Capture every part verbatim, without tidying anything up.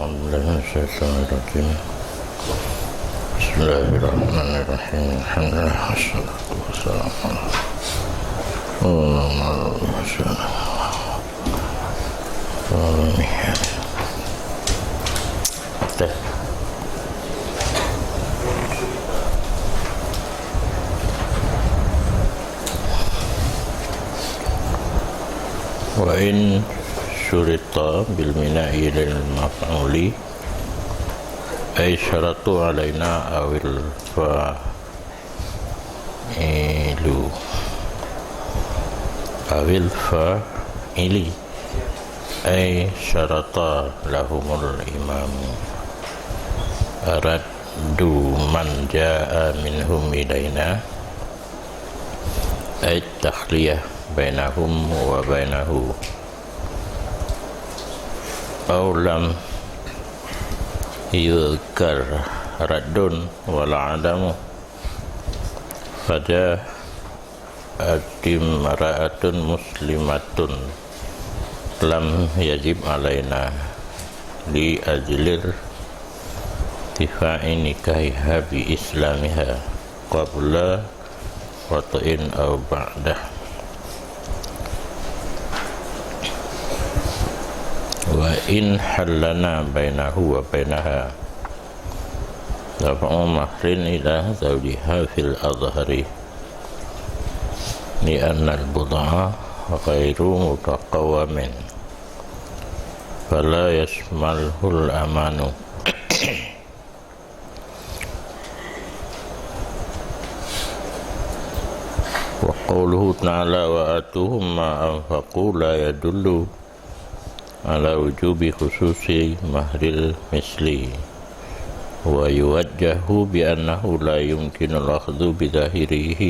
أعوذ بالله من الشيطان الرجيم. بسم الله الرحمن الرحيم. الحمد لله والصلاة والسلام على رسول الله. وإن شرط بالبناء للمفعول، أي شرطوا علينا أو الفاعل، أو الفاعل، أي شرط لهم الإمام، رد من جاء منهم إلينا، أي التخلية بينهم وبينه، أو لم يذكر رد ولا عدم، فجاءت امرأة مسلمة لم يجب علينا لأجل ارتفاع نكاحها بإسلامها قبل وطئ أو بعده. وإن حل بينه وبينها دفع مهر إلى زوجها في الأظهر، لأن البضع غير متقوم، فلا يشمله الأمان. وقوله تعالى: "وآتوهم ما أنفقوا" لا يدل على وجوب خصوص مهر المثل، ويوجه بأنه لا يمكن الأخذ بظاهره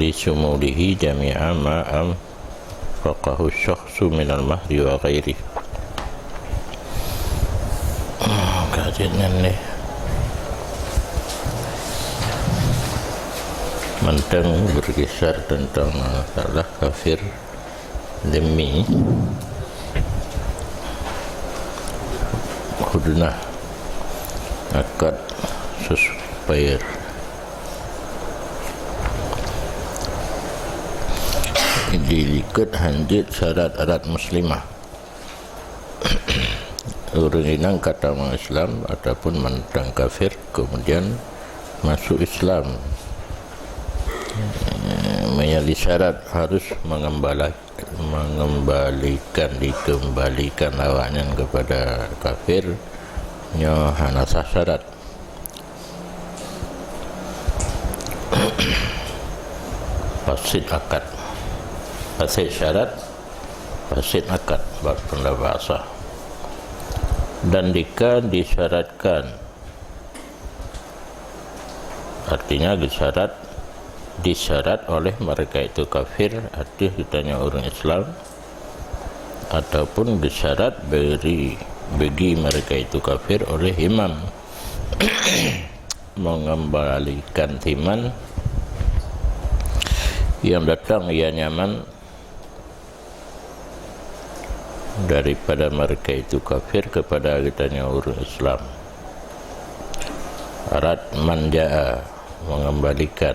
لشموله جميع ما أنفقه الشخص من المهر وغيره. Ka jeuet nyan lé. Mantong berkisar tentang masalah kafir dhimmi, hudnah, akad ceasefire. Dilikot hanjeuet syarat-syarat muslimah. Ureuëng inong ka tamong Islam ataupun mantong kafir, kemudian masuk Islam. Eh, menjadi syarat harus mengembala-, mengembalikan, dikembalikan awaknyan kepada kafir, nyoe hana sah syarat. Fasid akad. Fasid syarat, fasid akad, bak pendapat sah. Dan jika disyaratkan, artinya disyarat, disyarat oleh mereka itu kafir ateueh geutanyoe ureuëng Islam, ataupun disyarat beri, bagi mereka itu kafir oleh imam mengembalikan thiman yang datang ia nyaman daripada mereka itu kafir kepada geutanyoe ureuëng Islam. Rad man jaa, mengembalikan.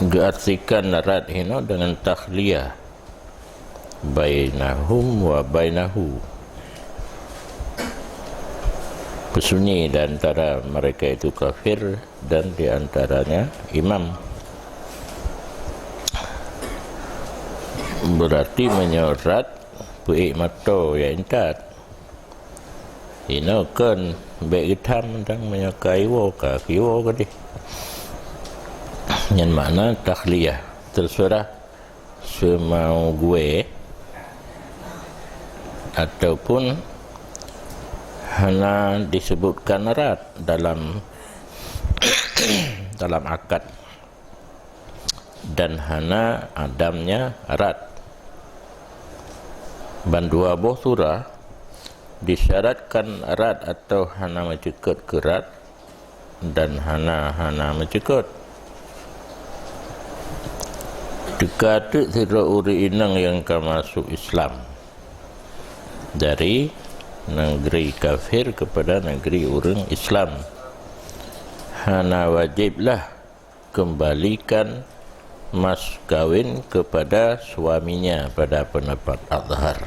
Geuartikan rad hinoe dengan takhliyah bainahum wa bainahu. Peusunyi di antara mereka itu kafir dan di antaranya imam. Berarti meunyoe rad peuék mata ya intat. Inoe kon bék geutham tang meunyoe ka iwoe ka iwoe keudeh. Nyan makna takhliyah, terserah seumau gue ataupun hana disebutkan rad dalam, dalam akad, dan hana adamnya rad. Ban dua boh surah disyaratkan rad atau hana meucukot keu rad, dan hana, hana meucukot. Teuka teuk sidroe ureuëng inong nyang ka masuk Islam dari negeri kafir kepada negeri ureuëng Islam. Hana wajiblah kembalikan mas kawin kepada suaminya pada pendapat azhar.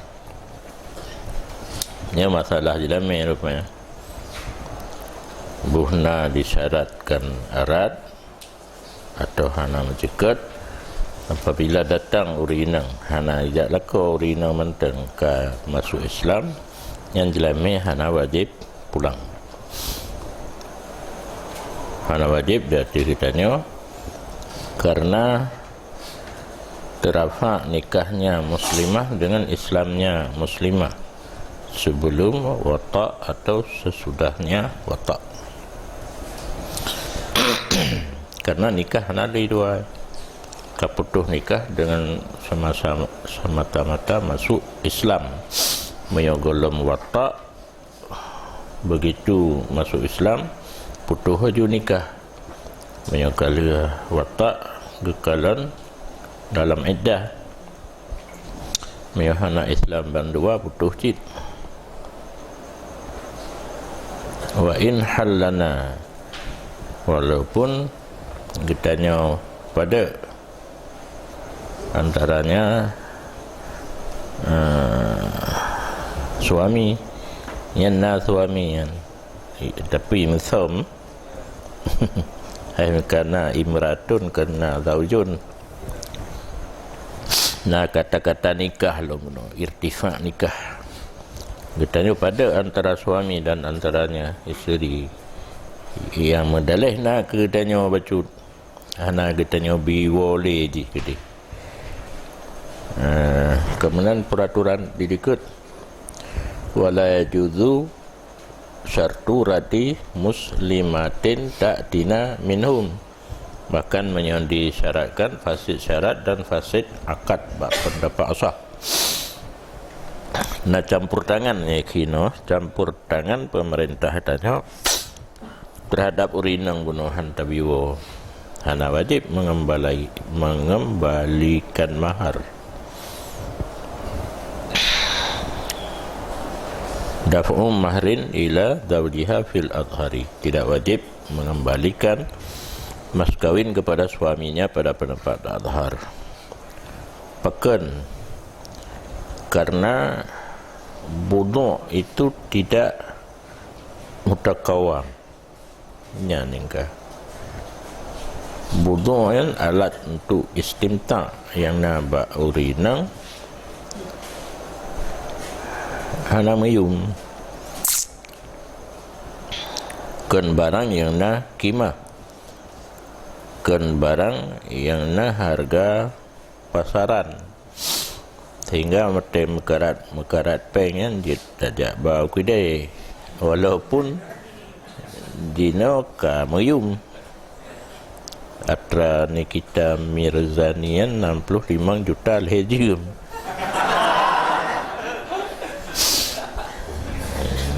Ini masalah jeulamé rupanya. Boh na disyaratkan arat atau hana meuceukeut, apabila datang ureuëng inong, hana jak lakoe ureuëng inong mantong ka masuk Islam, nyan jeulamé hana wajib pulang. Hana wajib di ateueh geutanyoe, karena terafak nikahnya muslimah dengan Islamnya muslimah sebelum watak atau sesudahnya watak. Karena nikah hana di dua. Ka putuh nikah dengan semasa, semata-mata masuk Islam. Meunyoe gohlom watak, begitu masuk Islam, putuh laju nikah. Meunyoe ka lheueh watak, geukalon dalam iddah. Meunyoe hana Islam bandua, putuh cit. Wa in hallana, walaupun geutanyoe padé antaranya, eh, suami, nyan na suami nyan, tapi meusom. Hai kana imratun kana zaujun. Na kata-kata nikah lom bunoe, irtifa nikah. Geutanyoe padé antara suami dan antaranya isteri. Nyang meudaleh na keu geutanyoe bacut. Hana geutanyoe bi woe lé jih keudeh. Eh, keumudian peuraturan di dikeue, wala yajuzu syartu rati muslimatin ta'dina minhum. Bahkan meunyoe disyaratkan fasid syarat dan fasid akad bak pendapat asah. Na campur tangan nyoe kinoe, campur tangan pemerintah tanyoe terhadap ureuëng inong bunoe han tabi woe. Hana wajib mengembali-, mengembalikan mahar. Daf'u mahrin ila zaujiha fil azhari. Tidak wajib mengembalikan mas kawin kepada suaminya pada pendapat azhar. Pakon? Karena budu' itu tidak mutakawam. Nyan ningka. Budu' nyan alat untuk istimta nyang na bak ureuëng inong hana meuyum. Kon barang nyang na kimah. Kon barang nyang na harga pasaran. Sehingga meutém meukarat-meukarat péng nyan jeuet tajak ba u keudè. Walaupun jinoe ka meuyum. Atra Nikita Mirzani nyan enam puluh lima juta lhèe jeuem.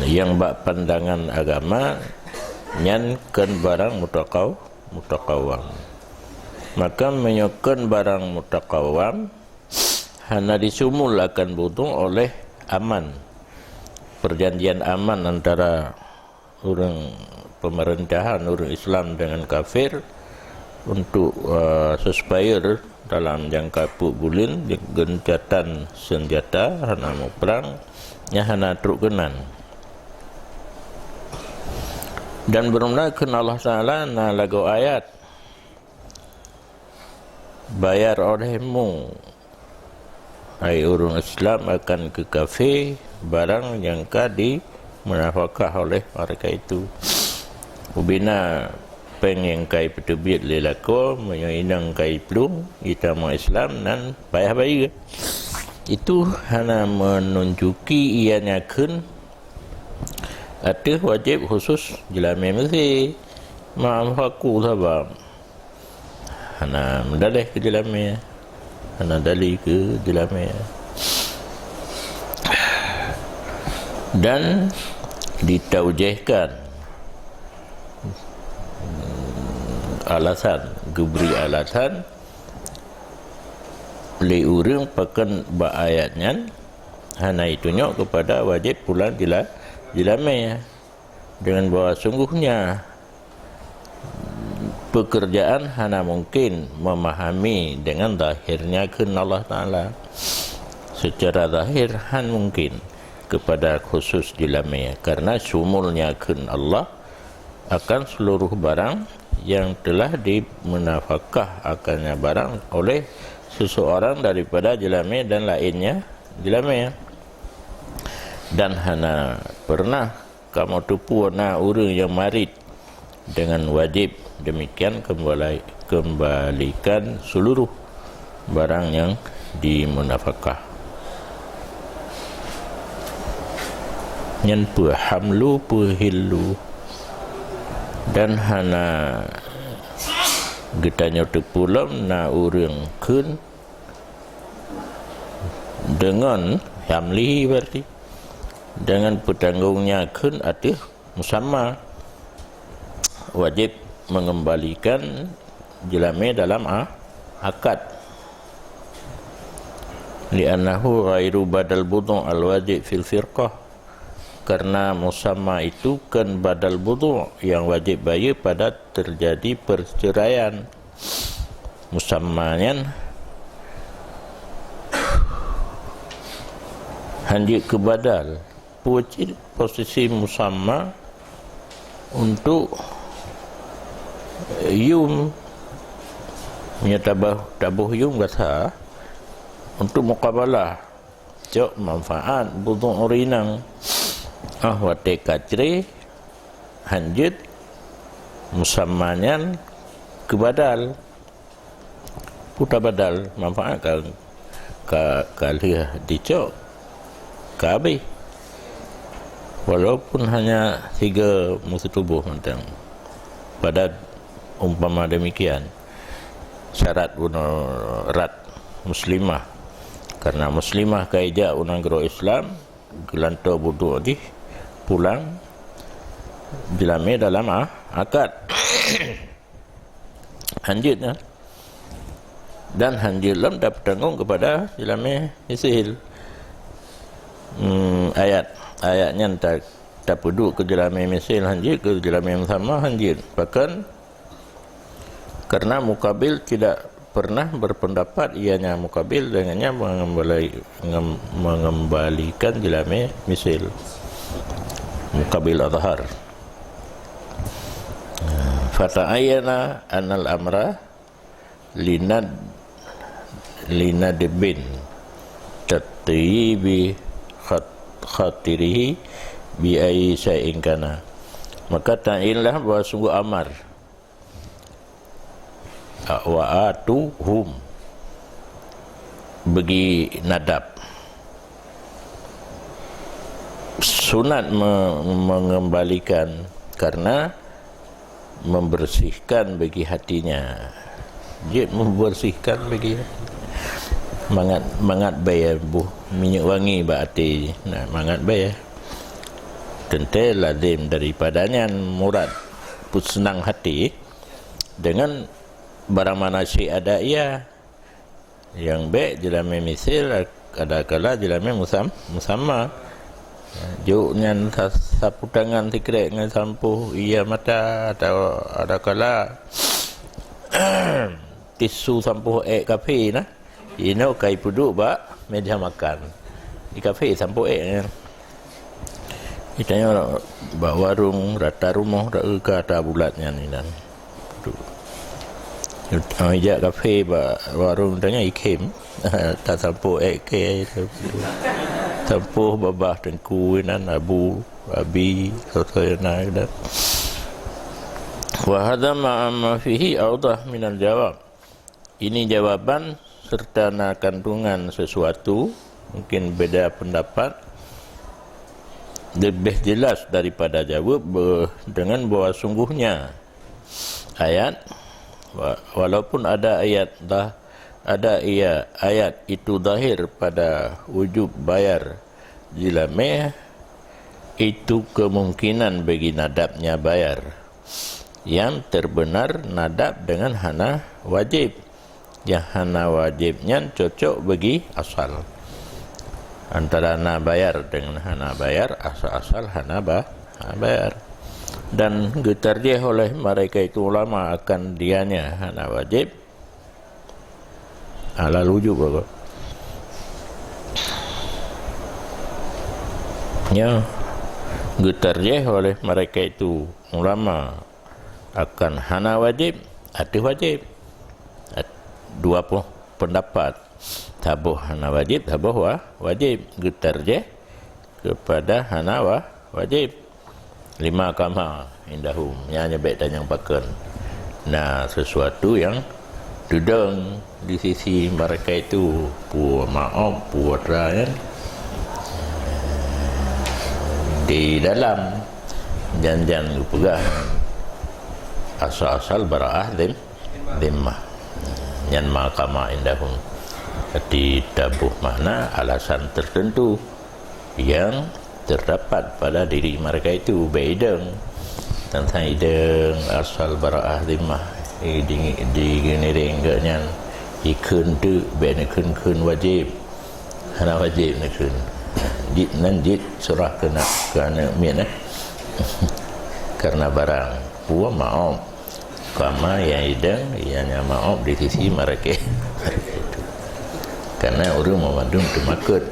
Nyang bak pandangan agama nyan kon barang mutakaw-, mutakawam. Maka meunyoe kon barang mutakawam, hana disumul akan budu' oleh aman. Perjanjian aman antara ureuëng pemerintahan ureuëng Islam dengan kafir untuk, eh, ceasefire dalam jangka peuet buleuen, gencatan senjata, hana muprang, nyan hana trok keunan. Dan beureulah kheun Allah Taala na lagoe ayat, "Bayar olehmu, hai ureuëng Islam, akan keu kafé barang nyang ka jimeunafakah oleh mereka itu." Ubena péng nyang ka jipeuteubiet lé lakoe, meunyoe inong ka jiplueng, jitamong Islam, nyan payah bayeue. Itu hana meununjuki ia nyan kheun ateueh wajéb khusus jeulamé Meusé. Ma'am faku sabab hana meudaleh keu jeulamé, hana dali keu jeulamé. Dan ditaujéhkan alasan, geubri alasan lé ureuëng pakon bak ayat nyan, hana itunyok kepada wajib pulang jila-, jilamé. Dengan bahwa sungguhnya pekerjaan hana mungkin memahami dengan zahirnya kheun Allah Ta'ala. Secara zahir han mungkin kepada khusus jilamé, karena syumulnya kheun Allah akan seluruh barang yang telah dimunafakah akannya barang oleh seseorang daripada jilamé dan lainnya jilamé. Dan hana pernah kamoe teupeue na ureuëng nyang marit dengan wajib, demikian kembali, kembalikan seluruh barang nyang dimunafakah. Nyan peue hamlu, peue hillu. Dan hana geutanyoe teupeue lom na ureuëng kheun deungon hamlihi, berarti deungon peutanggong nyan kheun ateueh musamma, wajib mengembalikan jilamé dalam a-, akad. Li'annahu ghairu badal budu' al-wajib fil firqah. Karena musamma itu kan badal budu' yang wajib bayeue pada terjadi perceraian. Musamma nyan hanjeuet keu badal. Peue cit posisi musamma untuk yum, meunyoe taboh, taboh yum gata untuk mukabalah, cok manfaat budu' ureuëng inong. Ah, watée ka cré, hanjeuet musamma nyan keu badal. Peue tabadal, manfaat ka, ka, ka lheueh dicok, ka habéh. Walaupun hanya sigoe musuh tuboh mantong. Pada umpama demikian, syarat bunoe rat muslimah. Karena muslimah ka ijak u nanggroe Islam, geulantoe budu' jih pulang jilamé dalam a-, akad. Hanjeuet nyan. Dan hanjeuet lom tapeutanggong kepada jilamé misil. Hmm, ayat, ayat nyan ta-, tapeuduek keu jilamé misil hanjeuet, keu jilamé musamma hanjeuet. Pakon? Karena mukabil tidak pernah berpendapat ianya mukabil dengannya mengembali-, ngem-, mengembalikan jilamé misil. Mukabil azhar. Fata'ayyana anal amra linad-, linadbin tatyibi khat-, khatirihi bi ayyi syai'in kana. Maka ta'yinlah bahwa sungguh amar, wa atuhum, bagi nadab. Sunat me-, mengembalikan karena membersihkan bagi hatinya. Jeuet membersihkan bagi hati. Mangat, mangat bèe boh minyeuk wangi bak até. Nah, mangat bèe. Teuntèe lazim daripada nyan murad peuseunang hati dengan barang manasik adat ia. Nyang bèk jilamé misil, kadang-kadang jilamé musam-, musamma. Jok nyan sa-, sapu tangan sikrek ngon sampôh ie mata, atawa adakala tisu sampôh èk kafé na. Inoe ka ipeuduek bak meja makan. Di kafé sampôh èk nyan. Geutanyoe bak warong rata rumoh, dak ka ata bulat nyan inan. Tu. Ah, ijak kafé bak warong tanyoe ikhém. Tasampôh èk kèe, sampôh babah teungku inan, abu, abi, soe-soe na inan. Wa hadza ma'a ma fihi awdah minal jawab. Ini jawaban serta na kandungan sesuatu, mungkin beda pendapat, lebih jelas daripada jawab be-, dengan bahwa sungguhnya ayat, wa-, walaupun ada ayat dah, ada ia ayat itu zahir pada wujub bayar jilamé, itu kemungkinan bagi nadabnya bayar. Yang terbenar nadab dengan hana wajib. Yang hana wajib nyan cocok bagi asal. Antara na bayar dengan hana bayar, asal-asal hana ba-, hana bayar. Dan geutarjih oleh mereka itu ulama akan dianya hana wajib, alal wujub apa? Ya, geutarjih oleh mereka itu ulama akan hana wajib, ateueh wajib. At-, dua boh pendapat. Saboh hana wajib, saboh wa-, wajib. Geutarjih kepada hana wa-, wajib. Lima kama indahum. Nyan bèk tanyong pakon. Na sesuatu yang teudong di sisi mereka itu, peue ma'ob, peue atra nyan di dalam janjan geupeugah asal-asal bara'ah zim-, zimmah. Nyan ma kama indahum. Jadi taboh makna alasan tertentu yang terdapat pada diri mereka itu, bèk idong. Tantang idong asal bara'ah zimmah, eh, di, di geuneureng geuh nyan, ikheun teuk, bèk neukheun-kheun wajib. Hana wajib neukheun. Jit nan jit seurah keu na-, keu aneuk miet, eh. Karena barang, peue ma'ob. Kama nyang idong, nyang ma'ob di sisi mereka. Karena ureueng meumandum teumakot.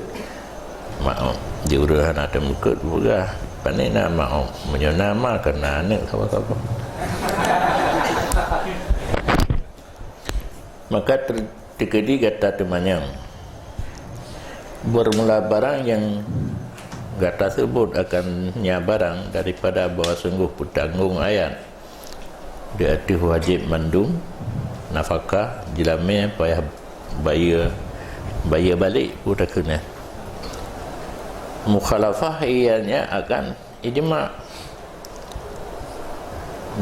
Ma'ob. Di ureueng hana teumakot peugah, "Pane na ma'ob?" Meunyoe na ma, keu na aneuk saboh-saboh. Maka ter-, teukeudi gata teumanyong, bermula barang nyang gata seubut akan nya barang daripada bahwa sungguh peutanggong ayat di ateueh wajéb mandum, nafakah, jeulamé, payah bayeue, bayeue balek, peue takheun nyan. Mukhalafah ianya akan ijma'.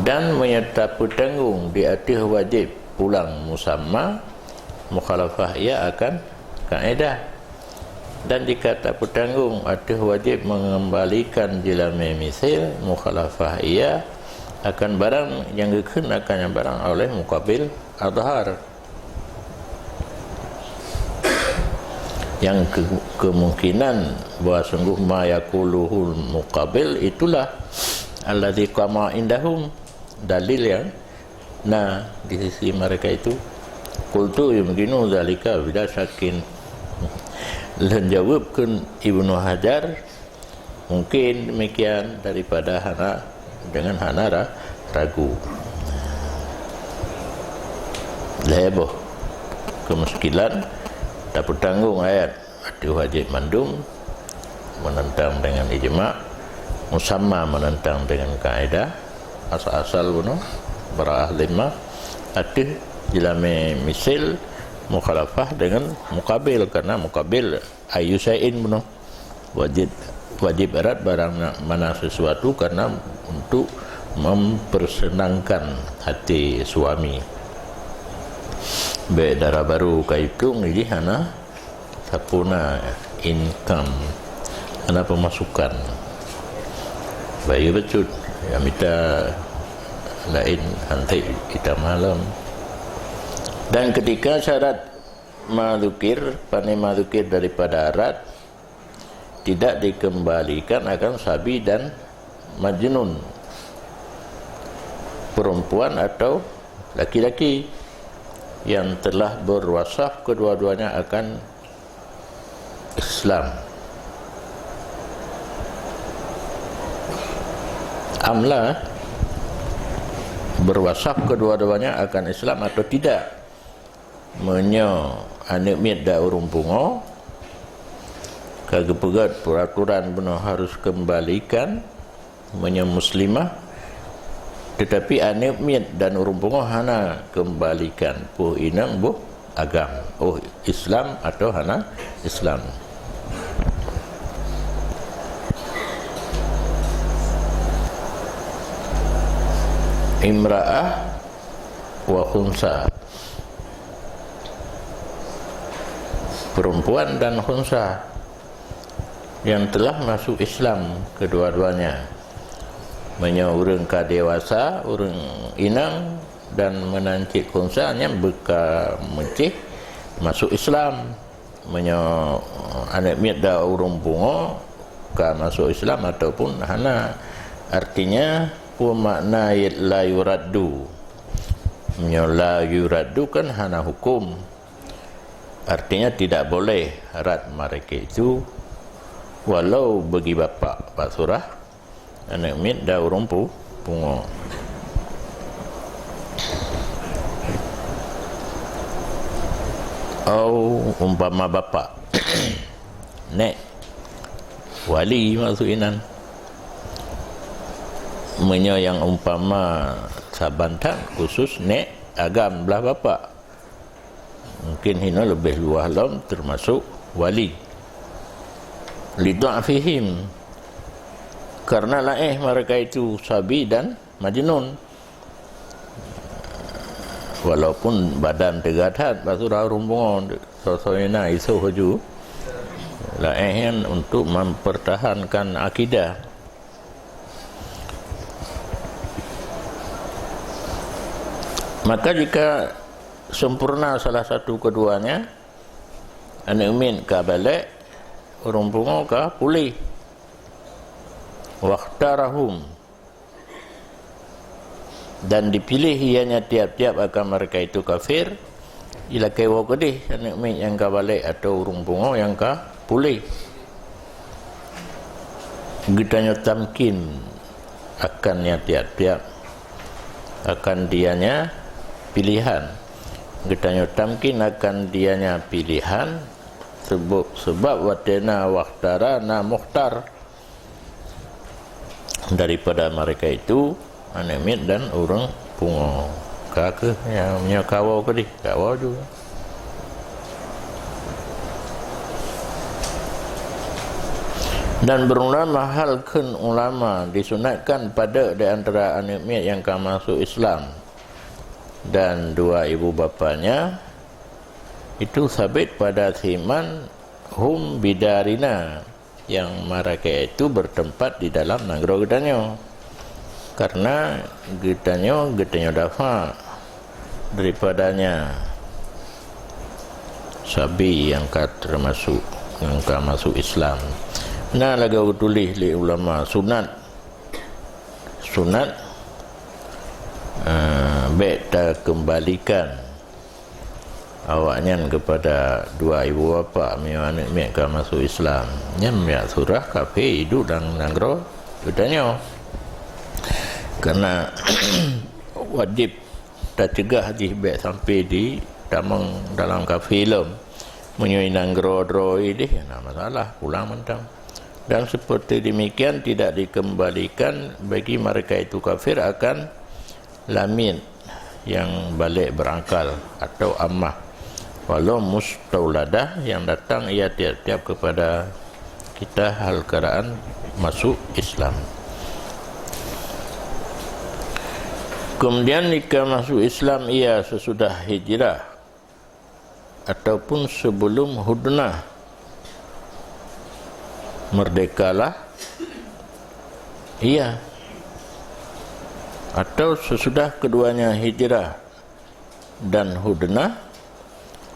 Dan meunyoe tapeutanggong di ateueh wajéb pulang musamma, mukhalafah ia akan kaedah. Dan jika tapeutanggong ateueh wajéb mengembalikan jeulamé misil, mukhalafah ia akan barang nyang geukheun akan nyan barang oleh muqabil adhar. Yang ke-, kemungkinan bahwa sungguh ma yaquluhul muqabil itulah alladzi qama indahum, dalil yang na di sisi mereka itu. Qultu yumkinu dzalika bila syakin. Lôn jaweueb kheun Ibnu Hajar, mungkin demikian daripada hana, dengan hana ra-, ragu. Lhèe boh keumuskilan tapeutanggong ayat ateueh wajéb mandum, meunentang dengan ijma', musamma meunentang dengan kaedah, asal-asal bunoe, bara'ah zimmah, ateueh jeulamé misil, mukhalafah dengan muqabil, karena muqabil ayyu syai'in bunoe. Wajéb, wajéb arat barang na-, mana sesuatu karena untuk mempersenangkan hati suami. Bèk dara barô ka itueng jih hana sapeue na income, hana pemasukan. Bayeue bacut, ya mita laén hanté ita malom. Dan ketika syarat madzukir, pane madzukir daripada arat, tidak dikembalikan akan sabi dan majnun, perempuan atau laki-laki yang telah berwasaf kedua-duanya akan Islam. Amla berwasaf kedua-duanya akan Islam atau tidak. Meunyoe aneuk miet dan ureueng pungo ka geupeugét peuraturan bunoe harus kembalikan, meunyoe muslimah, teutapi aneuk miet dan ureueng pungo hana kembalikan, boh inong boh agam, oh Islam atau hana Islam. Imra'ah wa khunsa. Perempuan dan khunsa yang telah masuk Islam kedua-duanya. Meunyoe ureueng ka dewasa, ureueng inong dan meunan cit khunsa nyan beuka meucéh masuk Islam. Meunyoe aneuk miet dan ureuëng pungo ka masuk Islam ataupun hana, artinya peue makna la yuraddu? Meunyoe la yuraddu kan hana hukum, artinya tidak boleh rad mereka itu, walau bagi bapak bak surah, aneuk miet dan ureuëng pu-, pungo. Au umpama bapak, nek, wali maksud inan. Meunyoe nyang umpama saban that khusus nek agam blah bapak. Mungkin hino lebih luah lom termasuk wali. Li dha'fihim, karena laéh mereka itu sabi dan majnun. Walaupun badan teuga that, bak surah ureuëng pungo, soe-soe na isoh ju. Laéh nyan untuk mempertahankan akidah. Maka jika sempurna salah satu keduanya, aneuk miet ka balek, ureuëng pungo ka puléh. Wakhtarahum, dan dipilih ianya tiap-tiap akan mereka itu kafir, ilakée woe keudeh aneuk miet nyang ka balek atau ureuëng pungo nyang ka puléh. Geutanyoe tamkin akannya tiap-tiap, akan dianya pilihan. Geutanyoe tamkin akan dianya pilihan, sebab, sebab watée na wakhtara na mukhtar. Daripada mereka itu, aneuk miet dan ureuëng pungo. Ka kheueh nyang nyoe kawoe keudeh, kawoe juga. Dan berulang mahal kheun ulama disunatkan pada di antara aneuk miet nyang ka masuk Islam dan dua ibu bapanya itu sabit pada siman hum bidarina, yang mereka itu bertempat di dalam nanggroe geutanyoe. Karena geutanyoe, geutanyoe dafa daripadanya sabi yang ka termasuk, yang ka masuk Islam. Nah, lagée tuléh lé ulama sunat, sunat, eh, bék takeumbalikan awaknyan kepada dua ibu bapa meunyoe aneuk miet ka masuk Islam. Nyan miet surah kafé idup dalam nanggroe geutanyoe. Karena wajib tacegah jih bék sampai di tamong dalam kafé lom. Meunyoe inang droe-droe ideh, na masalah, pulang mantong. Dan seperti demikian tidak dikembalikan bagi mereka itu kafir akan lamiet yang balik berakal atau amah, walau mustauladah yang datang ia tiap-tiap kepada kita hal keadaan masuk Islam. Kemudian jika masuk Islam ia sesudah hijrah ataupun sebelum hudnah, merdekalah ia, atau sesudah keduanya hijrah dan hudnah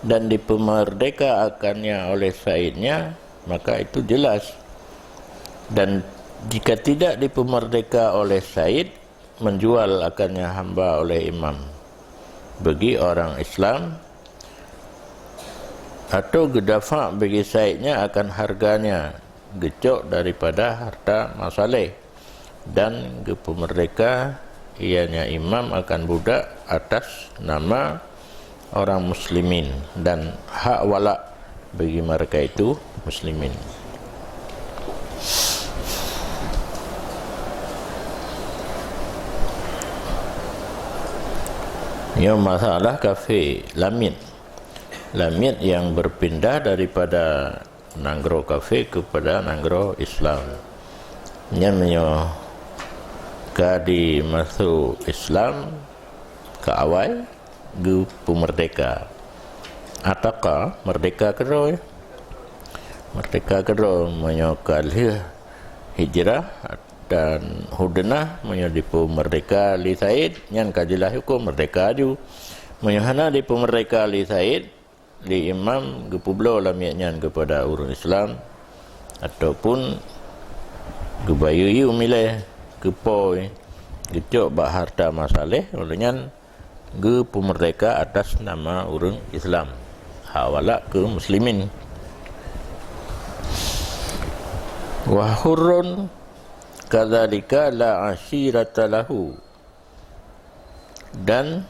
dan dipemerdeka akannya oleh saidnya, maka itu jelas. Dan jika tidak dipemerdeka oleh said, menjual akannya hamba oleh imam bagi orang Islam, atau geudafa bagi saidnya akan harganya, geucok daripada harta masaleh, dan geupemerdeka ianya imam akan budak atas nama orang muslimin dan hak walak bagi mereka itu muslimin. Nyoe masalah kafé lamiet. Lamiet yang berpindah daripada nanggroe kafé kepada nanggroe Islam. Nyan meunyoe ka dimasuk Islam ka awai, geupeumeurdeka. Ataqa, meurdeka keudroe. Meurdeka keudroe, meunyoe ka lheueh hijrah dan hudnah, meunyoe dipeumeurdeka lé said, nyan ka jeulaih huköm meurdeka aju. Meunyoe hana dipeumeurdeka lé said, lé imam geupeubloe lamiet nyan keupada ureuëng Islam, ataupun geubayeue-yeue miléh, geupôi, geucok bak hareuta masaléh, óh lheueh nyan geupeumeurdéhka atas nama ureuëng Islam, hawala keu muslimin. Wa hurrun kadzalika la asyirata lahu. Dan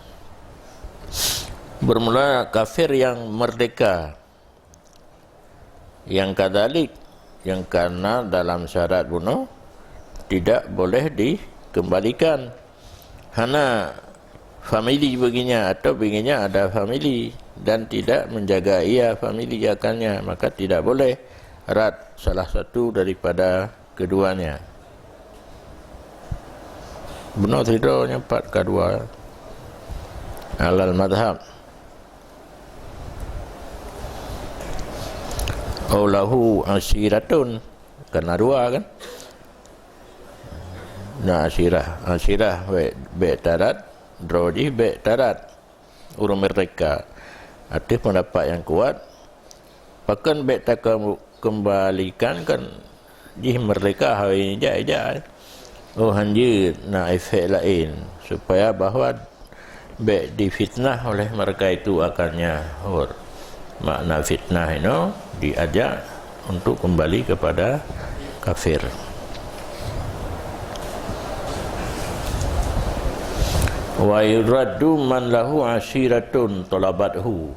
bermula kafir yang merdeka, yang kadzalik, yang karena dalam syarat bunoe tidak boleh dikembalikan. Hana famili baginya atau baginya ada famili dan tidak menjaga ia famili akannya, maka tidak boleh rad salah satu daripada keduanya. Bunoe sidroe nyan pat ka dua. Alal madhab. Au lahu asyiratun. Kan na dua kan? Na asyirah. Asyirah bék, bék tarad, droe jih bék tarad. Ureuëng merdeka. Ateueh pendapat yang kuat, pakon bék takeumbalikan kan jih merdeka hai jai-jai. Oh, hanjeuet na efek laén, supaya bahwa bék difitnah oleh mereka itu akannya. Hur. Makna fitnah inoe diajak untuk kembali kepada kafir. Wa yuraddu man lahu asyiratun talabathu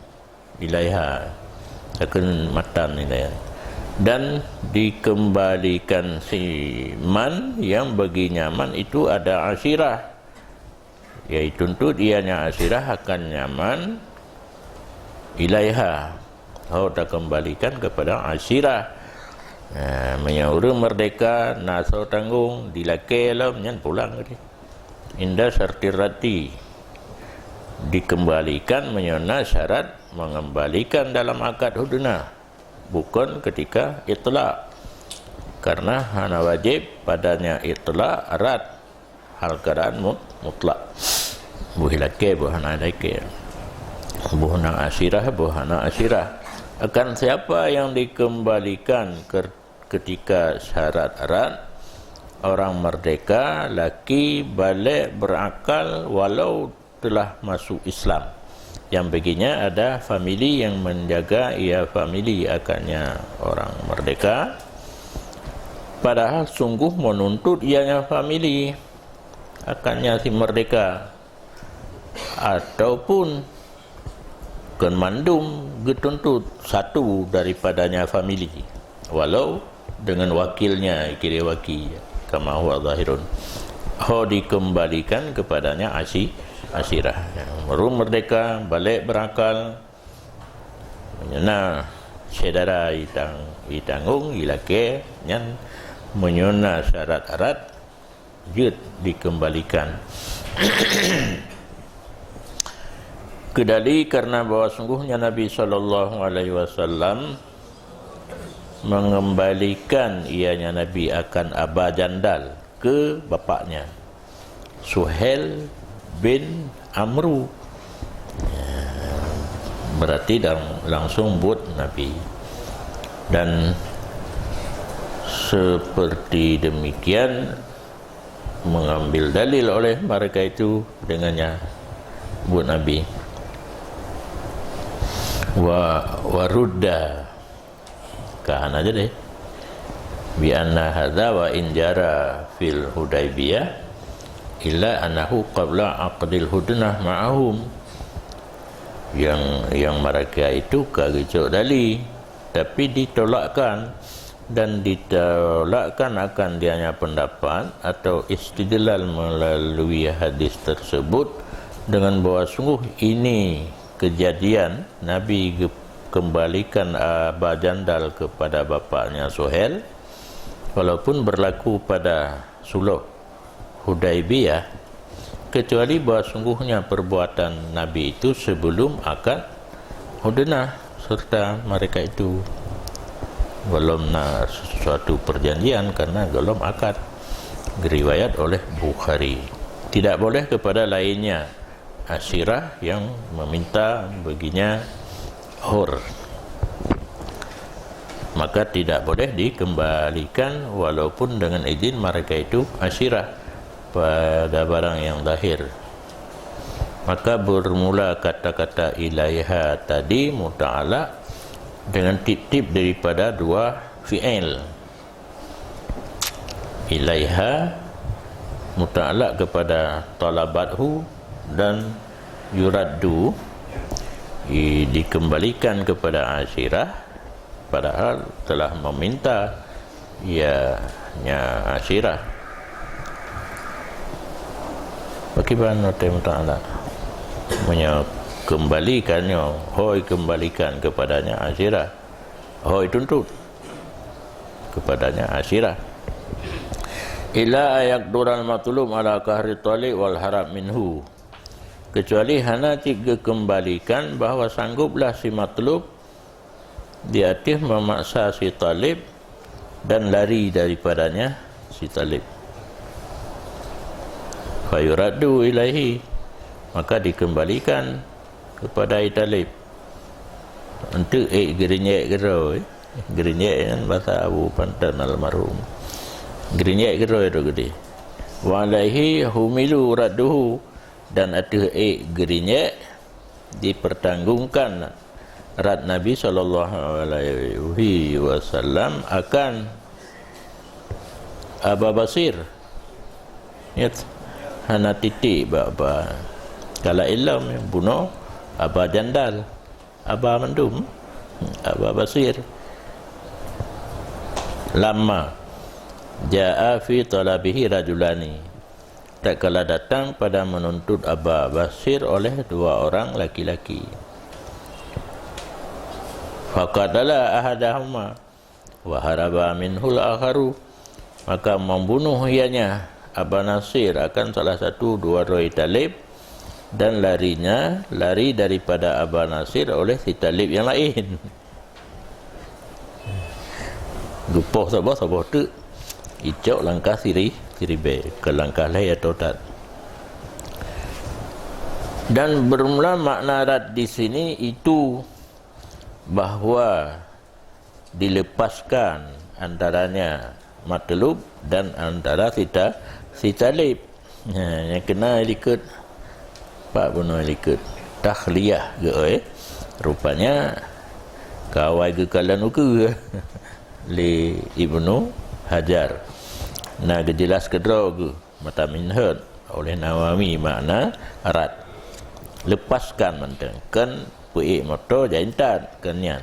ilaiha. Takheun matan ilaiha. Dan dikembalikan si man yang bagi nyaman itu ada asyirah. Yaitu tuntut ianya asyirah akan nyaman ilaiha. Ho takembalikan kepada asyirah. Ha, meunyoe ureuëng merdeka, na soe tanggong, dilakée lom, nyan pulang tadi. Inda syarti raddi. Dikembalikan meunyoe na syarat mengembalikan dalam akad hudna, bukan ketika itlak. Karena hana wajib padanya itlak rad hal keadaan mut-, mutlak. Boh ilakée, boh hana ilakée. Boh na asyirah, boh hana asyirah. Akan siapa yang dikembalikan ke-, ketika syarat rad, orang merdeka, laki, baligh, berakal, walau telah masuk Islam. Yang baginya ada famili yang menjaga ia famili akannya orang merdeka, padahal sungguh menuntut ianya famili akannya si merdeka, ataupun keumandum geutuntut satu daripadanya famili, walau dengan wakilnya, kira waki, kama huwa zahirun, ho dikembalikan kepadanya asi-, asyirah. Ureuëng merdeka, baligh berakal, meunyoe na syedara itang-, itanggong, ilakée, nyan meunyoe na syarat-syarat, jeuet dikembalikan. Keudali karena bahwa sungguhnya Nabi sallallahu alaihi wasallam mengembalikan ianya Nabi akan Aba Jandal ke bapaknya, Suhail bin Amru. Ya, berarti dang-, langsung buet Nabi. Dan seperti demikian mengambil dalil oleh mereka itu dengannya buet Nabi. Wa, wa rudda. Ka hana jadi. Bi anna hadza wa in jara fil Hudaibiyah illa annahu qabla aqdil hudnah ma'ahum. Yang, yang mereka itu ka geucok dali, tapi ditolakkan dan ditolakkan akan dianya pendapat atau istidlal melalui hadis tersebut dengan bahwa sungguh ini kejadian Nabi ge-, kembalikan Aba Jandal kepada bapaknya Suhail, walaupun berlaku pada suluh Hudaibiyah, kecuali bahwa sungguhnya perbuatan Nabi itu sebelum akad hudnah serta mereka itu belum na sesuatu perjanjian karena belum akad. Riwayat oleh Bukhari. Tidak boleh kepada lainnya asyirah yang meminta baginya hur. Maka tidak boleh dikembalikan walaupun dengan izin mereka itu asyirah pada barang yang zahir. Maka bermula kata-kata ilaiha tadi muta'alak dengan tieb-tieb daripada dua fi'il. Ilaiha muta'alak kepada talabathu dan yuraddu, i-, dikembalikan kepada asyirah, padahal telah meminta ianya asyirah. Bagaimana watée muta'alak? Meunyoe kembalikan nyoe, hoi kembalikan kepadanya asyirah. Hoi tuntut kepadanya asyirah. Illa ayakdural matlub ala qahri talib wal harab minhu. Kecuali hana cit geukembalikan bahwa sangguplah si matlub di ateueh memaksa si talib dan lari daripadanya si talib. Fayuraddu ilaihi, maka dikembalikan kepada si talib. Untuk ék geurinjek keudroe, geurinjek nyan bahasa Abu Panton almarhum. Geurinjek keudroe tu geude. Wa alaihi humilu radduhu, dan ateueh ék geurinjek dipertanggungkan rad Nabi sallallahu alaihi wasallam akan Aba Basir. Ingat, hana titik bak ba. Kala ilom bunoe Aba Jandal, Aba mandum, Aba Basir. Lamma jaa fi talabihi rajulani. Tatkala datang pada menuntut Aba Basir oleh dua orang laki-laki. Faqatala ahadahuma wa haraba minhul akharu. Maka membunuh ianya Aba Nasir akan salah satu dua droe talib, dan larinya lari daripada Aba Nasir oleh si talib yang lain. Geupoh saboh, saboh teuk. Icok langkah siri-, siribée, ke langkah lhée atau that. Dan bermula makna rad di sini itu bahwa dilepaskan antaranya matlub dan antara si ta-, si talib. Ha, nyang keuna likot, pak bunoe likot takhliyah geuh, eh. Rupanya ka awai geukalon ukeue lé Ibnu Hajar. Na geujeulaih keudroe geuh mata minhot oleh Nawawi makna rad. Lepaskan mantong, kon peuék moto jak intat, kon nyan.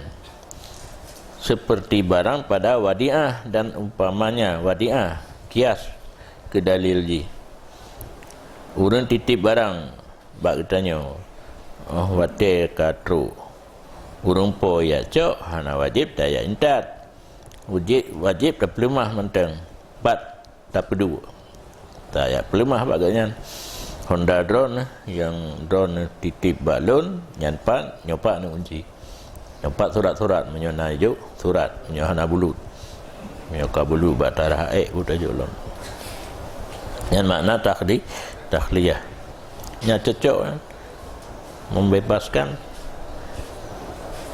Seperti barang pada wadiah dan umpamanya wadiah, kias keu dalil jih. Ureuëng titip barang bak geutanyoe, oh, watée ka trok ureuëng po jak cok, hana wajéb tajak intat. Wajéb, wajéb tapeuleumah mantong, pat tapeuduek. Tajak peuleumah bak gobnyan. Honda droeneuh, nyang droeneuh titip bak lôn, nyan pat, nyoe pat neuh kunci. Nyoe pat surat-surat, meunyoe na jok surat, meunyoe hana bulut. Meunyoe ka bulut bak tarah ék, buta jok lom. Nyan makna takhli-, takhliyah. Nyan cocok kan? Membebaskan,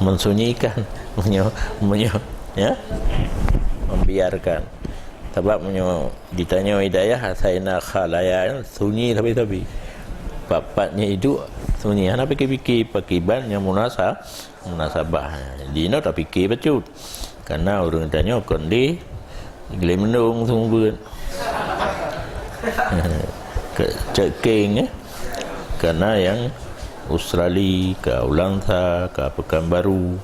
mensunyikan, menyo-, menyo-, ya, membiarkan. Sabab meunyo-, ditanyoe hidayah, asaina khalaya, sunyi sabe-sabe. Pat-pat nyang iduek sunyi, hana pike-pike pakriban nyang munasa-, munasabah. Di inoe tapike bacut. Karena ureuëng tanyoe kon di Gili Mendong seumeubeuet. Ke Ceking, eh. Karena nyang Australia, ka Ulansa, ka Pekanbaru.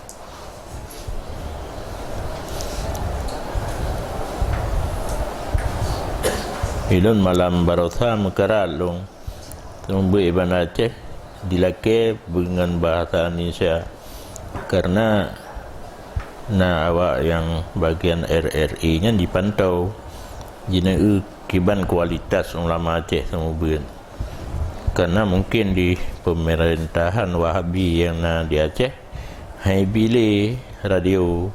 Ilôn malam baroesa meukarat lôn. Seumeubeuet Iban Aceh dilakée deungon bahasa Indonesia, karena na awak nyang bagian R R I nyan jipantau, jineu kiban kualitas ulama Aceh seumeubeuet. Karena mungkin di pemerintahan Wahabi nyang na di Aceh, hai bi lé radio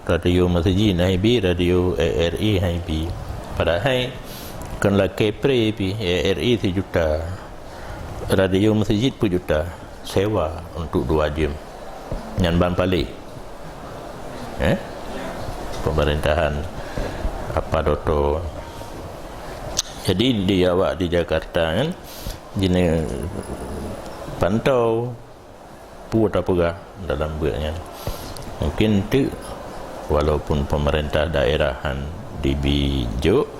Radio Meuseujid hana ibi, Radio A R I hana ibi. Padahai kon lakée pré pih, A R I sijuta. Radio Meuseujid peuet juta sewa untuk dua jeuem. Nyan ban paléh. Eh? Pemerintahan apa doto. Jadi di awak di Jakarta kan, jini pantau peue tapeugah dalam buet nyan. Mungkin teuk walaupun pemerintah daerah han dibi jok,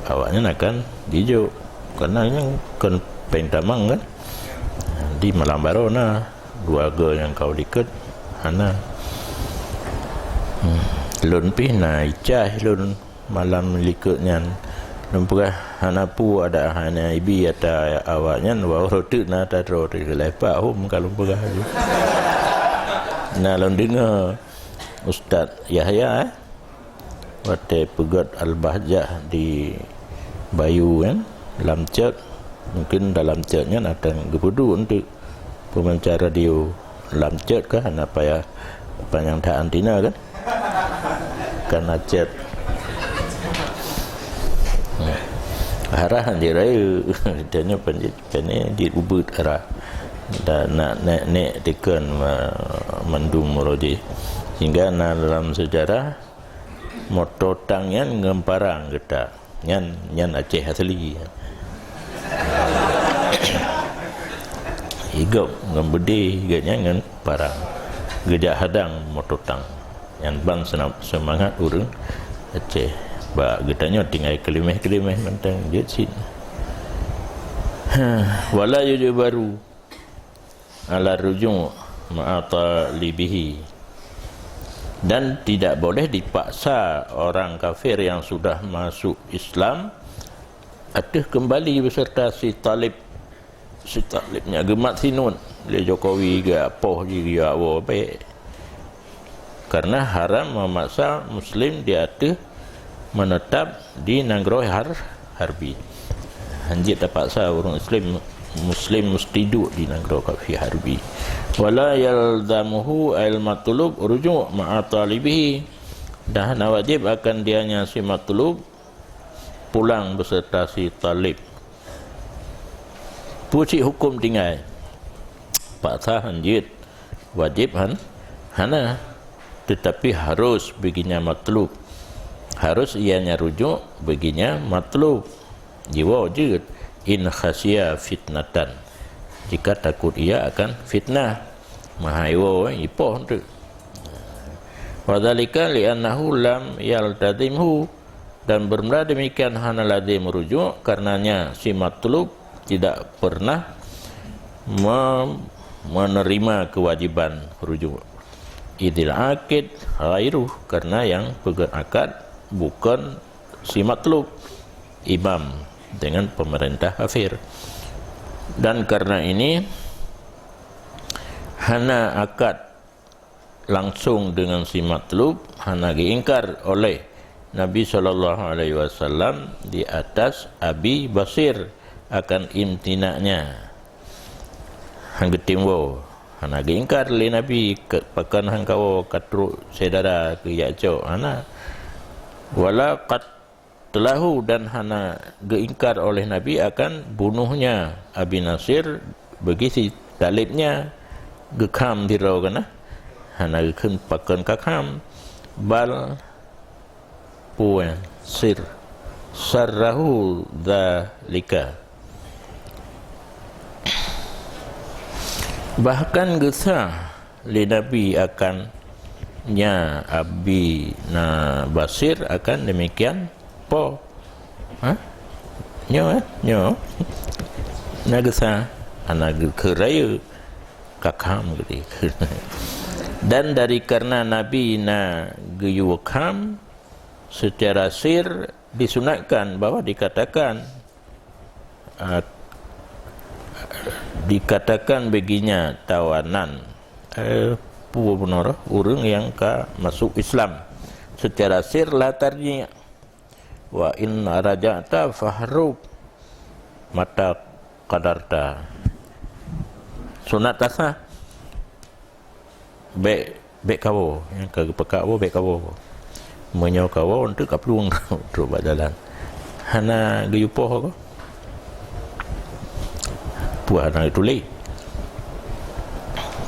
awaknyan akan dijok. Karena nyan kon péng tamang kan. Di malam baroe na dua go nyang ka likot hana. Hmm. Lôn pih na icah lôn malam likot nyan. Lôn peugah hana peue ada hana ibi ata awaknyan, wah, rot teuk na ata droe teuh. Leupah hom ka lôn peugah laju. Na lôn deungoe Ustaz Yahya, eh, watée peugét Al-Bahjah di Bayu, kan, lam cot, mungkin dalam cot nyan akan geupeuduek untuk pemancar radio. Lam cot kah, hana payah panyang that antina kan? Kana cot. Harah han jeuet rayeuk. Tanya panjit kane jeuet ubit harah. Dan nak nek-nek tekan ma-, mandum roji. Sehingga na dalam sejarah moto tang nyan ngon parang geutak. Nyan, nyan Aceh asli. Higop ngon beudé, higop nyan ngon parang. Geujak hadang moto tang. Nyan ban seuna-, seumangat ureuëng Aceh. Bak geutanyoe tinggai keuliméh-keuliméh mantong jeuet cit. Ha, wala yujbaru ala ruju' ma'a talibihi. Dan tidak boleh dipaksa orang kafir yang sudah masuk Islam ateueh kembali beserta si talib. Si talib nyan geumat sinut lé Jokowi, geupoh jih, geuwoe bèk. Karena haram memaksa muslim di ateueh menetap di nanggroe har-, harbi. Hanjeuet tapaksa ureuëng muslim, muslim musti duek di nanggroe kafé harbi. Wala yalzamuhu al matlub ruju' ma'a talibihi. Dan hana wajib akan dianya si matlub pulang beserta si talib. Peue cit huköm tinggai? Paksa hanjeuet. Wajib han-, hana. Tetapi harus baginya matlub. Harus ianya rujuk baginya matlub. Jiwoe jeuet, in khasya fitnatan. Jika takut ia akan fitnah. Meuhai woe, ipoh teuk. Wa dzalika li'annahu lam yaltazimhu. Dan bermula demikian hana lazim rujuk, karenanya si matlub tidak pernah mem-, menerima kewajiban rujuk. Idil aqid ghairuh, karena yang peugét akad bukan si matlub, imam dengan pemerintah kafir. Dan karena ini hana akad langsung dengan si matlub, hana geuingkar oleh Nabi sallallahu alaihi wasallam di atas Abi Basir akan imtinaknya. Han geutem woe, hana geuingkar lé Nabi, ke-, pakon han kawoe ka trok syedara keu jak cok, hana. Wala qat- Telahu dan hana geuingkar oleh Nabi akan bunuhnya Abi Nasir bagi si talibnya geukham sidroe keunan, hana geukheun pakon ka kham, bal puan sir sarrahu dzalika. Bahkan geusa lé Nabi akan nya Abi na Basir akan demikian po. Ha? Nyo, eh? Nyo. Na geusa, ana geu-, keuraya kakam gede. Dan dari karena Nabi na geuyue kham secara sir disunatkan bahwa dikatakan, ah, dikatakan baginya tawanan, eh, peue bunoe, ureuëng nyang ka masuk Islam secara sir la tarji'. Wa in raja'ta fahrub mata qadarta. Sunat tasah. Bék, bék kawoe, nyang ka geupeukat woe, bék kawoe. Meunyoe kawoe, eunteuk ka plueng trok bak jalan. Hana geuyue poh ko. Peue hana geutuléh?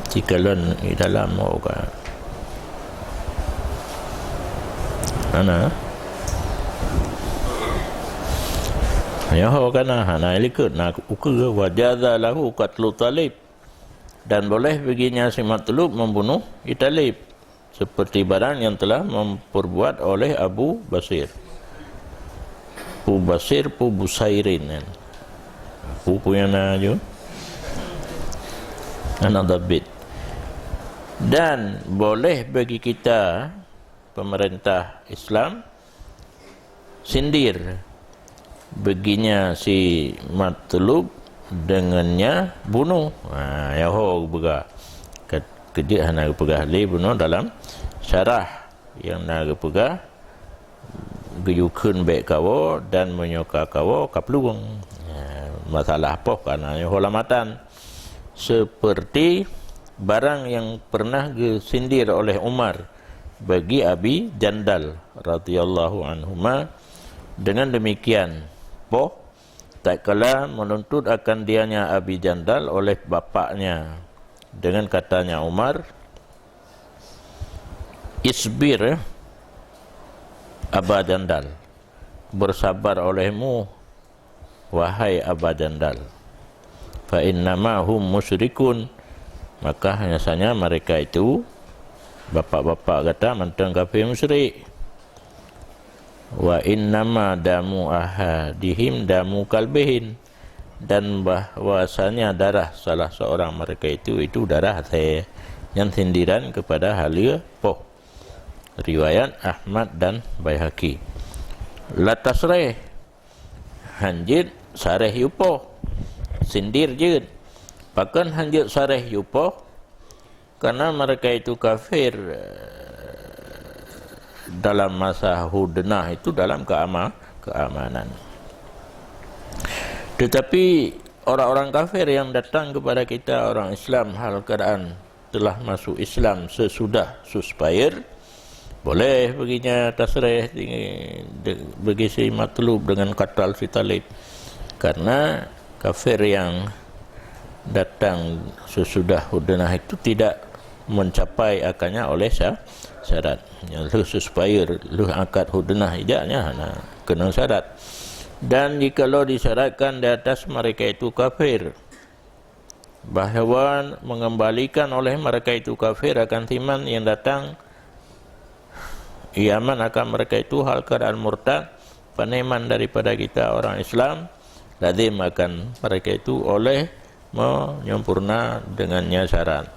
Sikalon di dalam ho ka. Ana. Nyoe ho ka na, hana likot na ukeue, wa jaza lahu qatlu Talib. Dan boleh baginya si matlub membunuh si Talib, seperti barang yang telah memperbuat oleh Abu Basir. Pu Basir, Pu Busairin, kan. Pu, pu nyang na ju. Anak David. Dan boleh bagi kita, pemerintah Islam, sindir baginya si matlub, dengannya bunuh. Ha, ya ho geupeugah. Ke-, keujeuet hana geupeugah lé bunoe dalam syarah nyang na geupeugah, geuyue kheun bék kawoe dan meunyoe ka kawoe, kaplueng. Ha, masalah poh ka na nyoe ho lamatan. Seperti barang yang pernah geusindir oleh Umar bagi Abi Jandal radhiyallahu anhuma. Dengan demikian, poh tatkala menuntut akan dianya Abi Jandal oleh bapaknya, dengan katanya Umar, "Isbir, Aba Jandal, bersabar olehmu, wahai Aba Jandal. Fa innama hum musyrikun, maka hanya saja mereka itu, bapak-bapak gata, mantong kafé musyrik. Wa innama damu ahadihim damu kalbihin, dan bahwasanya darah salah seorang mereka itu, itu darah asée." Nyan sindiran kepada haleue poh. Riwayat Ahmad dan Baihaqi. La tasreh, hanjeuet sareh yupoh. Sindir jeuet. Pakon hanjeuet sareh yupoh? Karena mereka itu kafir, eh, dalam masa hudnah itu dalam keama-, keamanan. Tetapi orang-orang kafir yang datang kepada kita, orang Islam, hal keadaan telah masuk Islam sesudah ceasefire, boleh baginya tasreh, de-, bagi si matlub dengan katal si Talib. Karena kafir yang datang sesudah hudnah itu tidak mencapai akannya oleh sya-, syarat. Yang lheueh ceasefire, lheueh akad hudnah ijaknya hana keunong syarat. Dan jikalau disyaratkan di atas mereka itu kafir, bahwa mengembalikan oleh mereka itu kafir akan siman yang datang, iaman akan mereka itu hal keadaan murtad, paneman daripada kita orang Islam, lazim akan mereka itu oleh menyempurna dengannya syarat.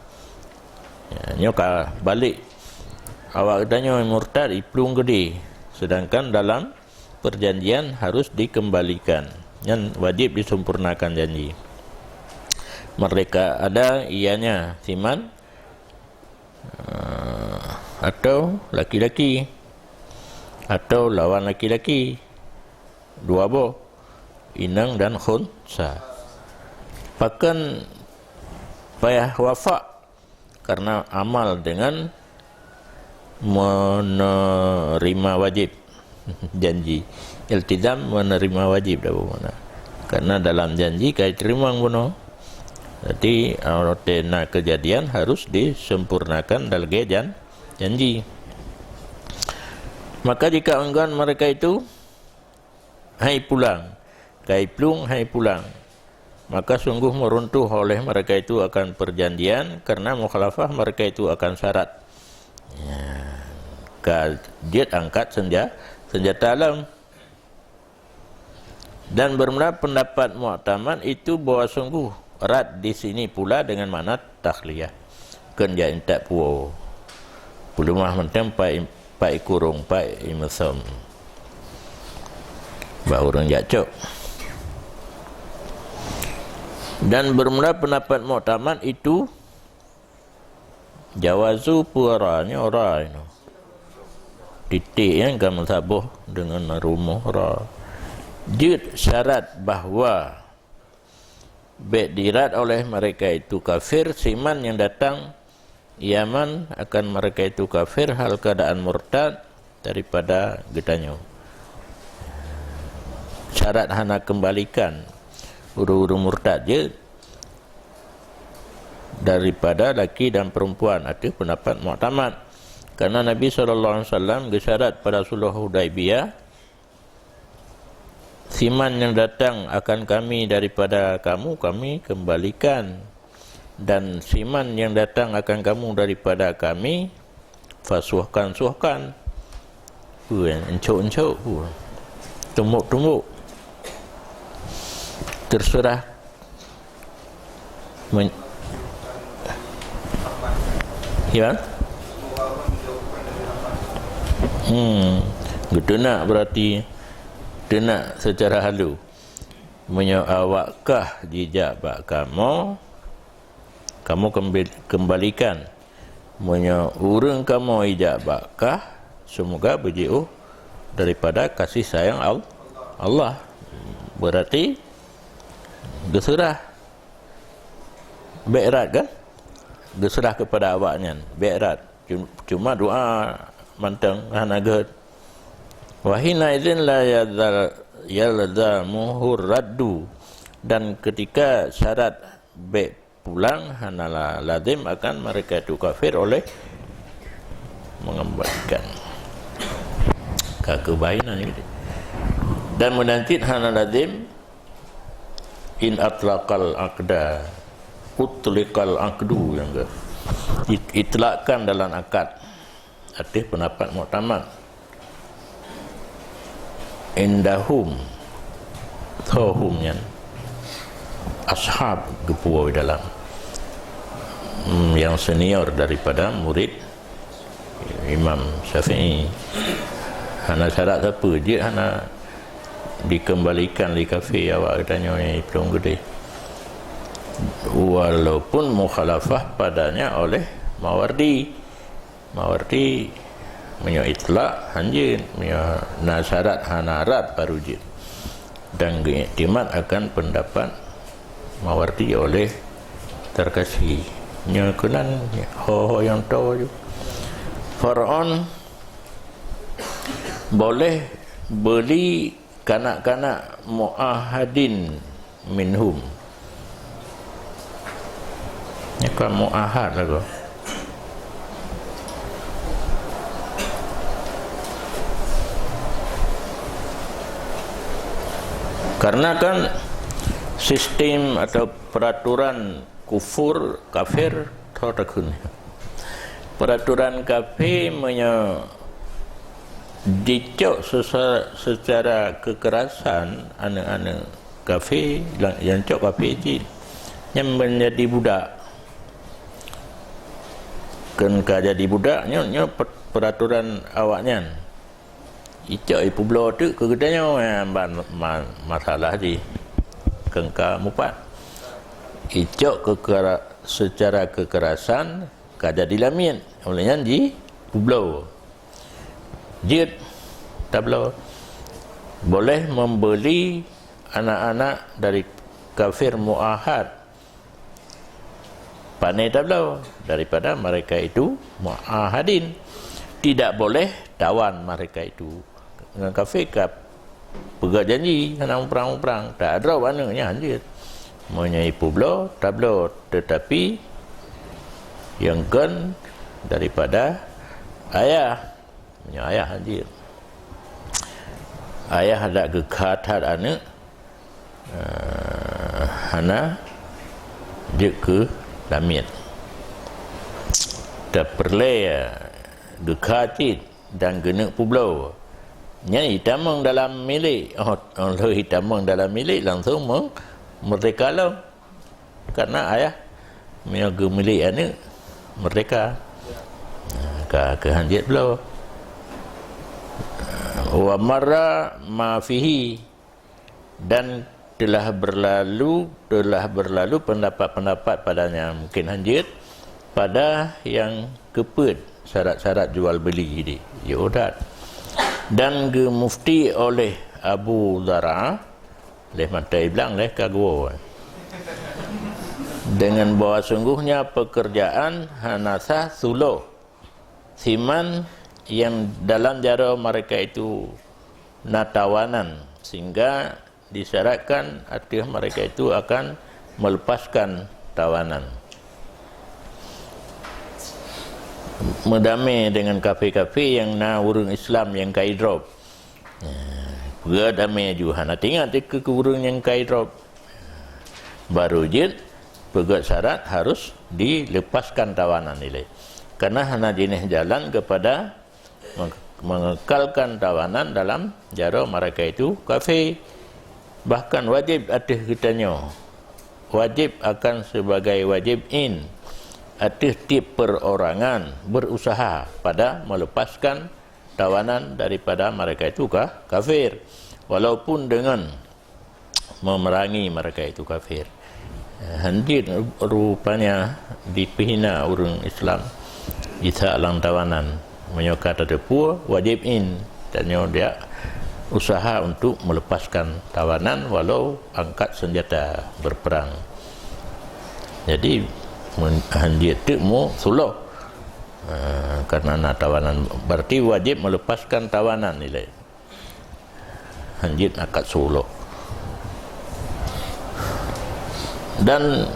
Ya, nyoe ka balik. Awak geutanyoe murtad, iplueng keudeh. Sedangkan dalam perjanjian harus dikembalikan. Nyan wajib disempurnakan janji. Merdeka ada ianya siman, eh, atau laki-laki, atau lawan laki-laki, dua boh, inong dan khunsa. Pakon payah wafak? Karena amal dengan menerima wajib janji. Iltizam menerima wajib dah bermakna. Karena dalam janji ka iterima bunoe. Jadi, roti na kejadian harus disempurnakan dalgée jan-, janji. Maka jika enggan mereka itu, hai pulang. Ka iplueng, hai pulang. Maka sungguh meruntuh oleh mereka itu akan perjanjian karena mukhalafah mereka itu akan syarat. Ya, ka jeuet angkat senja-, senjata lom. Dan bermula pendapat muktamad itu bahwa sungguh rad di sini pula dengan makna takhliyah. Kon jak intat puwoe. Peuleumah mantong pat, pat ikurong, pat imeusom. Bak ureuëng jak cok. Dan bermula pendapat muktamad itu jawazu puara nyoe ra inoe. Titik nyan ka meusaboh dengan rumoh ra. Jeuet syarat bahwa bék dirat oleh mereka itu kafir, siman yang datang iaman akan mereka itu kafir hal keadaan murtad daripada geutanyoe. Syarat hana kembalikan ureuëng-ureuëng murtad jeuet. daripada laki dan perempuan, ateueh pendapat muktamad. Karena Nabi sallallahu alaihi wasallam geusyarat pada sulh Hudaibiyah, "Siman yang datang akan kami daripada kamu, kami kembalikan. Dan siman yang datang akan kamu daripada kami, fasuhkan-suhkan." Peue nyan? Encok-encok peue? Tumbok-tumbok. Terserah. Men-, ya? Hmm. Geuteunak berarti teunak secara halu. Meunyoe awak kah jijak bak kamoe, kamoe kembe-, kembalikan. Meunyoe ureuëng kamoe ijak bak kah, semoga beujiôh daripada kasih sayang Al-, Allah. Berarti geuseurah. Bék rot kan? Geuseurah kepada awaknyan. Bék rot. Cu-, cuma doa mantong hana gét. Wa hina idzin la yalza-, yalzamuhu raddu. Dan ketika syarat bék pulang, hana la-, lazim akan mereka itu kafir oleh mengembalikan. Ka keubahinan gitu. Dan meunan cit hana lazim, in atlaqal aqda, utliqal aqdu, yang ke it-, itlakkan dalam akad. Ateueh pendapat muktamad. Indahum, tohum nyan, ashab geupuwoe dalam, hmm, yang senior daripada murid Imam Syafi'i. Hana syarat sapeue, jeuet hana dikembalikan lé kafé awak geutanyoe nyang iplueng keudeh. Walaupun mukhalafah padanya oleh Mawardi. Mawardi, meunyoe itlak, hanjeuet. Meunyoe na syarat hana rot, baru jeuet. Dan geuiktimat akan pendapat Mawardi oleh Tarkasi. Nyoe keunan ho-ho nyang toe ju. Faraun boleh beuli kanak-kanak muahadin minhum. Nyoe kan muahad lagoe. Karena kan sistem atau peraturan kufur, kafir, tho takheun. Peraturan kafé meunyoe dicok sesa-, secara kekerasan aneuëk-aneuëk kafé, nyang cok kafé cit, nyan menjadi budak. Kön ka jadi budak, nyoe, nyoe pe-, peraturan awaknyan. Icok ipeubloe teuk keu geutanyoe, eh, ban ma-, masalah jih. Kön ka mupat. Icok kekera-, secara kekerasan ka jadi lamiet. Oleh nyan jipeubloe. Jeuet tabloe. Boleh membeli anak-anak dari kafir muahad. Pane tabloe daripada mereka itu muahadin. Tidak boleh tawan mereka itu. Ngon kafé ka peugah janji hana muprang-muprang. Tak droe aneuëk nyan jeuet. Meunyoe ipeubloe, tabloe, tetapi nyang kön daripada ayah. Meunyoe ayah jeuet. Ayah dak geukha that aneuëk, eh, hana jeuet keu lamiet. Tapeureulée, eh, geukha cit dan geuneuk peubloe. Nyan itamong dalam milék. Oh, oh, lheueh itamong dalam milék langsung me-, meurdeka lom. Karena ayah meunyoe geumilék aneuëk meurdeka. Ka, ka hanjeuet bloe. Wa marra ma fihi, dan telah berlalu, telah berlalu pendapat-pendapat padanya, mungkin hanjeuet, pada nyang keupeuet syarat-syarat jual beli di Yuhudat. Dan geumufti oleh Abu Zara, leh mata iblang leh ka geuwoe. Dengan bahwa sungguhnya pekerjaan hana sah suloh siman yang dalam jaroe mereka itu na tawanan, sehingga disyaratkan ateueh mereka itu akan melepaskan tawanan. meudamé deungon kafé-kafé nyang na ureuëng Islam nyang ka idrop. Nah, peugah damé ju hana teuingat keu ureuëng nyang ka idrop. Baru jeuet peugah syarat harus dilepaskan tawanan ilée. Karena hana jinéh jalan kepada meng-, mengekalkan tawanan dalam jaroe mereka itu kafé. Bahkan wajib ateueh geutanyoe, wajib akan sebagai wajib in ateueh tieb perorangan berusaha pada melepaskan tawanan daripada mereka itu ka-, kafir, walaupun dengan memerangi mereka itu kafir. Hanjeuet rupanya dipeuhina ureuëng Islam jisat lam tawanan. Meunyoe ka tateupeue, wajib in tanyoe diak usaha untuk melepaskan tawanan walau angkat senjata berperang. Jadi, hanjeuet teuk mu suloh, eh, karena na tawanan, berarti wajib melepaskan tawanan ilée. Hanjeuet angkat suloh. Dan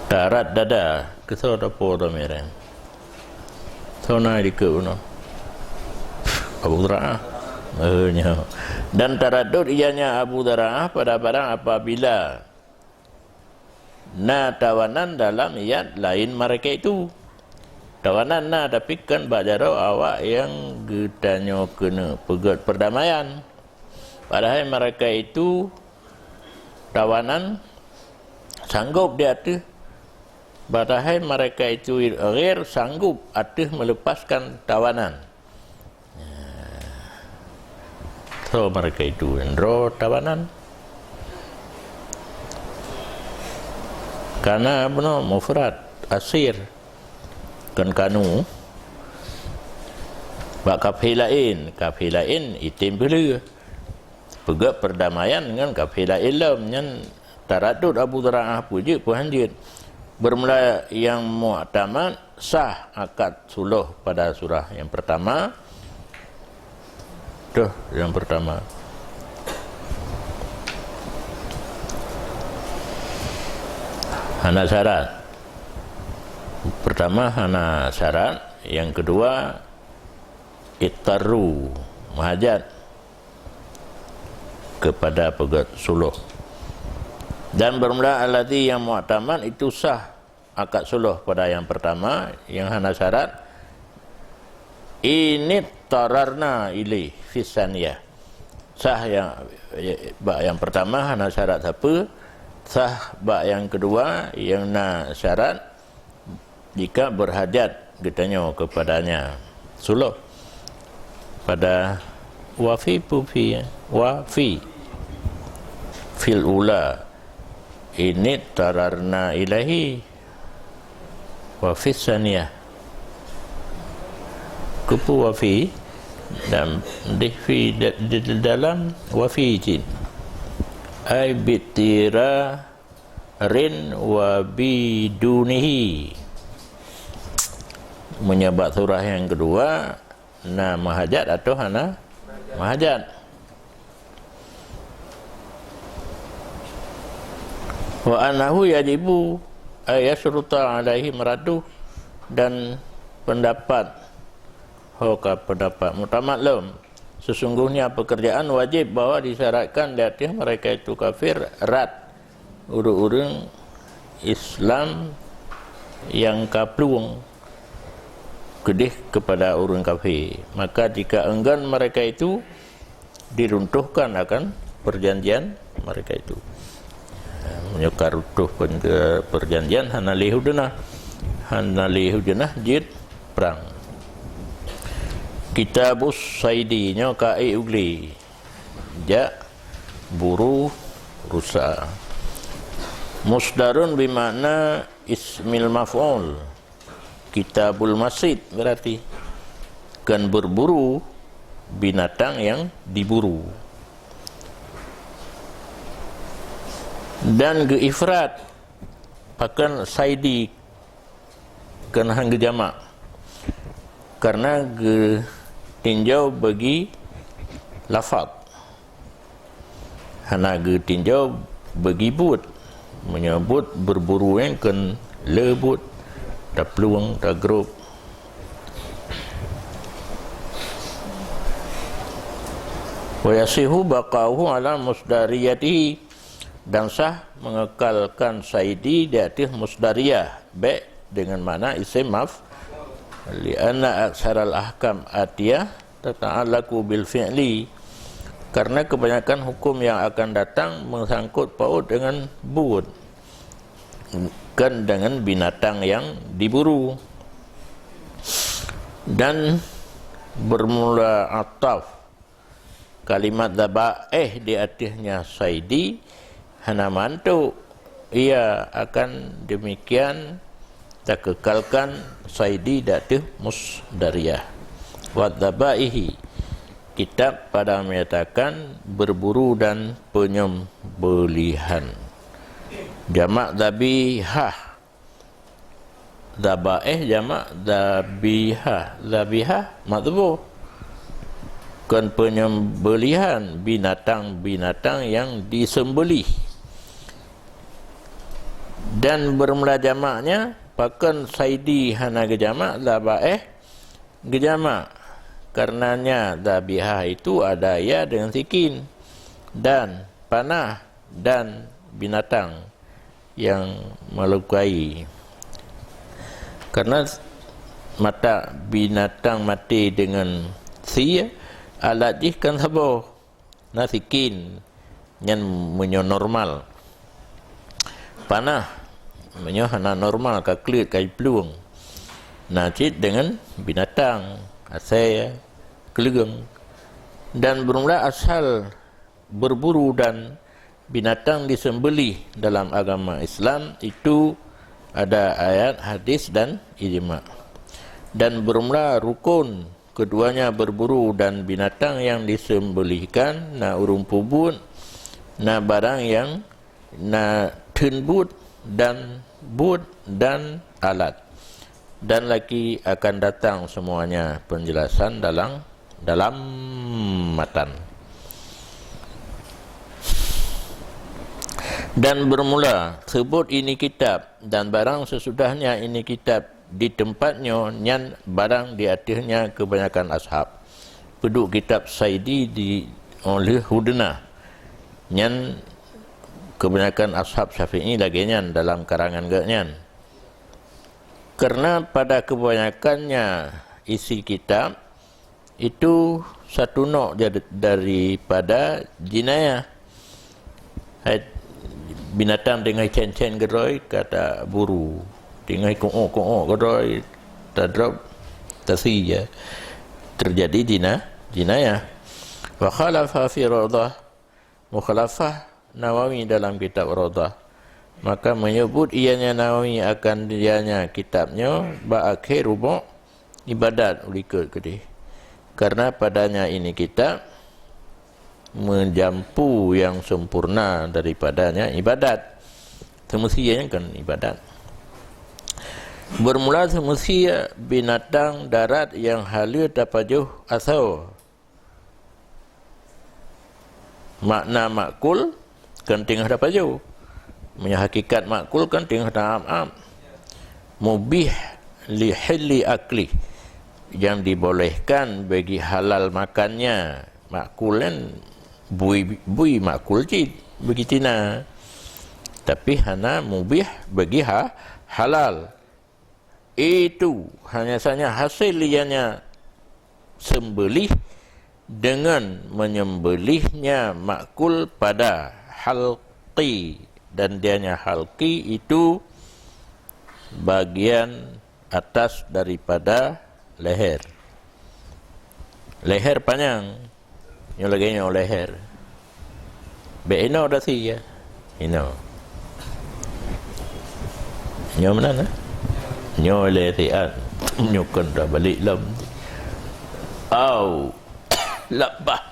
tarat dada, keu soe tapo tamireng. Soe na dikeue bunoe? Abu Zur'ah. Eh, nyoe. Dan taradud ianya Abu Zur'ah pada barang apabila na tawanan dalam yat laén mereka itu. Tawanan na, tapi kon bak jaroe awak nyang geutanyoe keuneuk peugét perdamaian. Padahai mereka itu tawanan sanggob di ateueh, padahai mereka itu ghair sanggob ateueh melepaskan tawanan. Soe mereka itu? Droe tawanan. Karena bunoe mufrad, asir, kon kanu. Bak kafé laén, kafé laén item peuleueh. Peugét perdamaian ngon kafé laén lom, nyan taradud Abu Zur'ah peue jeuet peue hanjeuet. Bermula nyang muktamad sah akad suloh pada surah nyang pertama. Tuh, nyang pertama. Hana syarat. Pertama, hana syarat. Yang kedua, ittaru, meuhajat kepada peugét suloh. Dan bermula alladzi nyang muktamad itu sah akad suloh pada yang pertama, yang hana syarat, inittararna ilaih fis tsaniyah. Sah yang, bak yang pertama hana syarat sapeue, sah bak yang kedua yang na syarat, jika berhajat geutanyoe kepadanya. Suloh pada wafi pufi, wafi fil ula inittararna ilaihi, wafis saniyah. Keupeue wafi? Dan dih fi da-, di dalam wafi cit. Ai bitira rin wa bidunihi. Meunyoe bak surah nyang keudua, na meuhajat atawa hana meuhajat. Wa annahu yajibu ay yasyruta alaihi maraddu, dan pendapat, ho ka pendapat muktamad lom, sesungguhnya pekerjaan wajib bahwa disyaratkan di ateueh mereka itu kafir rad ureuëng-ureuëng Islam nyang ka plueng keudeh kepada ureuëng kafé, maka jika enggan mereka itu diruntuhkan akan perjanjian mereka itu. Meunyoe ka runtuh pen-, perjanjian, hana lé hudeuenah, hana lé hudeuenah jeuet prang. Kitabus saidi nyoe ka ék u glé. Jak buru rusa. Musdarun bimakna ismil maf'ul. Kitabul masid berarti kan berburu binatang yang diburu. Dan geuifrad pakon saidi, kon han geujamak, karena geutinjau bagi lafaz, hana geutinjau bagi buet. Meunyoe buet berburu nyan kon le buet, taplueng, tagrôb, Wa yasihu baqa'uhu ala musdariyatihi, dan sah mengekalkan saidi di ateueh musdariyah, bek dengan makna isim maf-, li'anna aksaral ahkam atiyah tata'allaqu bil fi'li, karena kebanyakan hukum yang akan datang mengsangkut paut dengan buet, kan, dengan binatang yang diburu. Dan bermula ataf kalimat zabaih di ateuehnya saidi, hana mantuk ia akan demikian takekalkan saidi di ateueh musdariyah. Wa zabaihi, kitab pada menyatakan berburu dan penyembelihan. Jamak zabihah. Zabaih jamak zabihah. Zabihah mazbuh. Kon penyembelihan, binatang-binatang yang disembelih. Dan bermula jamaknya, pakon saidi hana geujamak, zabaih geujamak. Karenanya zabihah itu ada ya dengan sikin. Dan panah dan binatang yang melukai. Karena mata binatang mati dengan sie, alat jih kan saboh, na sikin, nyan meunyoe normal. Panah, meunyoe hana normal, ka kleuet, ka jiplueng, na cit dengan binatang, asai, kleueng. Dan bermula asal berburu dan binatang disembelih dalam agama Islam itu ada ayat, hadis, dan ijma. Dan bermula rukun keduanya berburu dan binatang yang disembelihkan, na ureuëng peubuet, na barang yang na theun buet dan buet dan alat. Dan lagi akan datang semuanya penjelasan dalam, dalam matan. Dan bermula sebut ini kitab dan barang sesudahnya ini kitab di tempat nyoe, nyan barang di ateuehnya kebanyakan ashab. Peuduek kitab Saidi di oleh Hudna. Nyan kebanyakan ashab Syafi'i lagée nyan dalam karangan geuh nyan. Karena pada kebanyakannya isi kitab itu satu nok jad-, daripada jinayah. Hai, binatang teungoh cen-cen keudroe ka taburu, teungoh kuok-kuok keudroe tadrop, tasie, terjadi jina-, jinayah. Wa khalafa fi Raudhah, mukhalafah Nawawi dalam kitab Raudhah. Maka menyebut ianya Nawawi akan dianya kitab nyoe bak akhé rubok ibadat ulikot keudeh. Karena padanya ini kitab meujampu yang sempurna daripadanya ibadat. Seumeusia nyan kan ibadat. Bermula seumeusia binatang darat yang haleue tapajoh asoe. Makna makul kan teungoh tapajoh. Meunyoe hakikat makul kan teungoh taab-ab. Mubih li hilli akli, yang dibolehkan bagi halal makannya. Makul kan bui, bui makul cit bagi tina. Tapi hana mubih bagi ha-, halal. Itu hanya saja hasil ianya sembelih dengan menyembelihnya makul pada halqi, dan dianya halqi itu bagian atas daripada leher. Leher panjang. Nyoe lagée nyoe leher. Bék inoe dasi ya. Inoe. Nyoe meunan, eh? Nyoe lé siat. Nyoe kon dah balik lom. Au. Labah.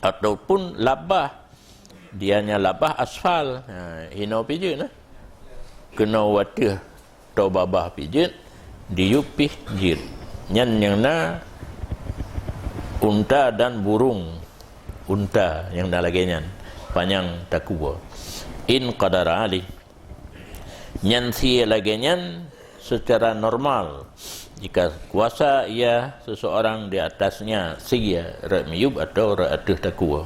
Ataupun labah. Dianya labah asfal. Ha, inoe pijeuet, eh? Keunoe wateueh. Atau babah pijeuet, diyueb pih jeuet. Nyan nyang na unta dan burung unta nyang na lagée nyan, panyang takue. In qadara alih. Nyan sie lagée nyan secara normal. Jika kuasa ia seseorang di atasnya, si rot miyueb atau rot ateueh takue.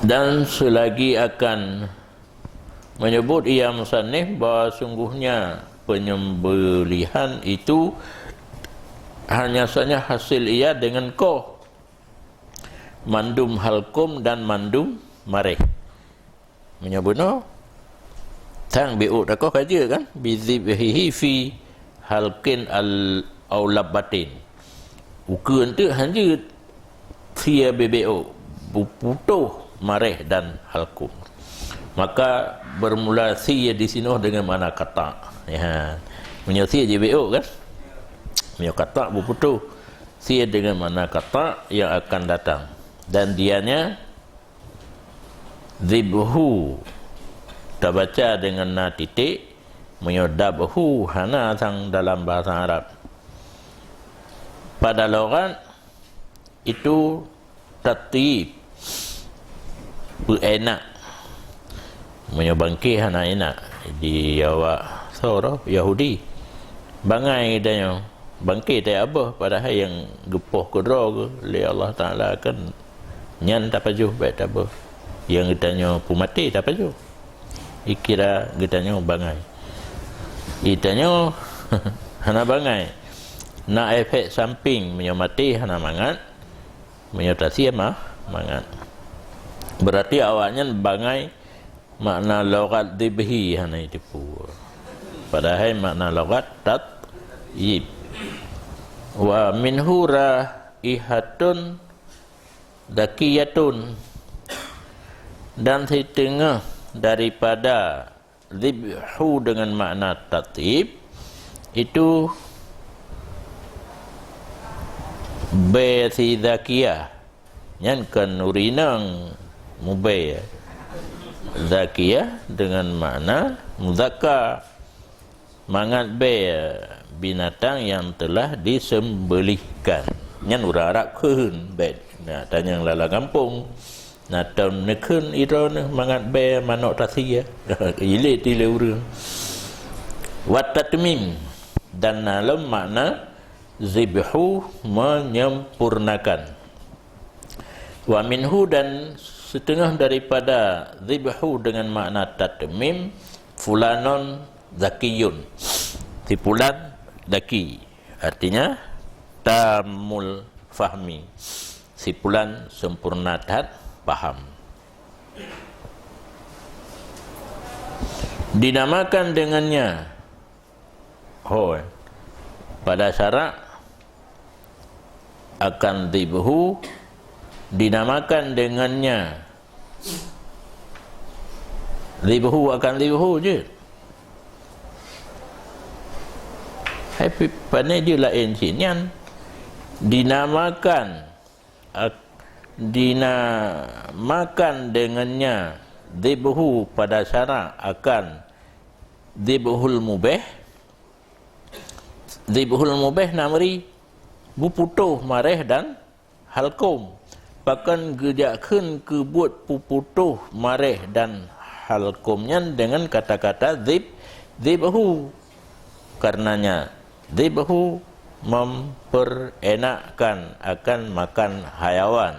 Dan selagi akan menyebut ia musannif bahwa sungguhnya penyembelihan itu hanya saja hasil ia dengan koh, mandum halkum dan mandum mareh. Meunyoe bunoe, tang bi'uk takoh ka jeuet kan? Bizibhihi fi halkin al-, au labbatin. Ukeue teuk han jeuet, sie bi'uk, bu-, putôh mareh dan halkum. Maka bermula sie di sinoe dengan makna kata'. Ya. Meunyoe sie jibi'uk kan? Meunyoe kata' buputôh, sie dengan makna kata' yang akan datang. Dan dianya Zibhu tabaca dengan na titik, meunyoe dabhu hana sang dalam bahasa Arab. Pada logat itu tatyib, peuenak. Meunyoe bangke hana enak di awak soe, Yahudi. Bangai geutanyoe, bangke teuabeuh, padahai nyang geupoh keudroe geuh lé Allah Taala kan nyan tapajoh, bék tabeuh. Nyang geutanyoe peumaté tapajoh. Ikira geutanyoe bangai. Geutanyoe hana bangai. Na efek samping, meunyoe maté hana mangat, meunyoe tasie mah mangat. Berarti awaknyan bangai makna logat zibhi hana jiteupeue. Padahai makna logat tatyib. Wa minhu raihatun zakiyatun. Dan siteungoh daripada zibhu dengan makna tatyib itu bée si zakiyah. Nyan keu nuri inong mubée. Zakiyah dengan makna muzakka. Mangat bée binatang yang telah disembelihkan. Nyan ureuëng Arab kheun, bék na tanyong lala gampông. Na tom neukheun idroe neuh mangat bée manok tasie. Ilé tilé ureuëng. Wa tatmim, dan na lom makna zibhu, menyempurnakan. Wa minhu, dan setengah daripada zibhu dengan makna tatmim, fulanun zakiyun. Si fulan zaki, artinya tamul fahmi. Si fulan sempurna that paham. Dinamakan dengannya. Ho, pada syarak akan zibhu dinamakan dengannya. Zibhu akan zibhu je. Hai pi-, pane je laén cit nyan. Dinamakan, ak-, dinamakan dengannya zibhu pada syarak akan zibhul mubeh. Zibhul mubeh namri buputôh mareh dan halkom. Pakon geujak kheun keu buet puputôh mareh dan halkom nyan dengan kata-kata zib, zibhu. Karenanya, zibhu memperenakkan akan makan hayawan.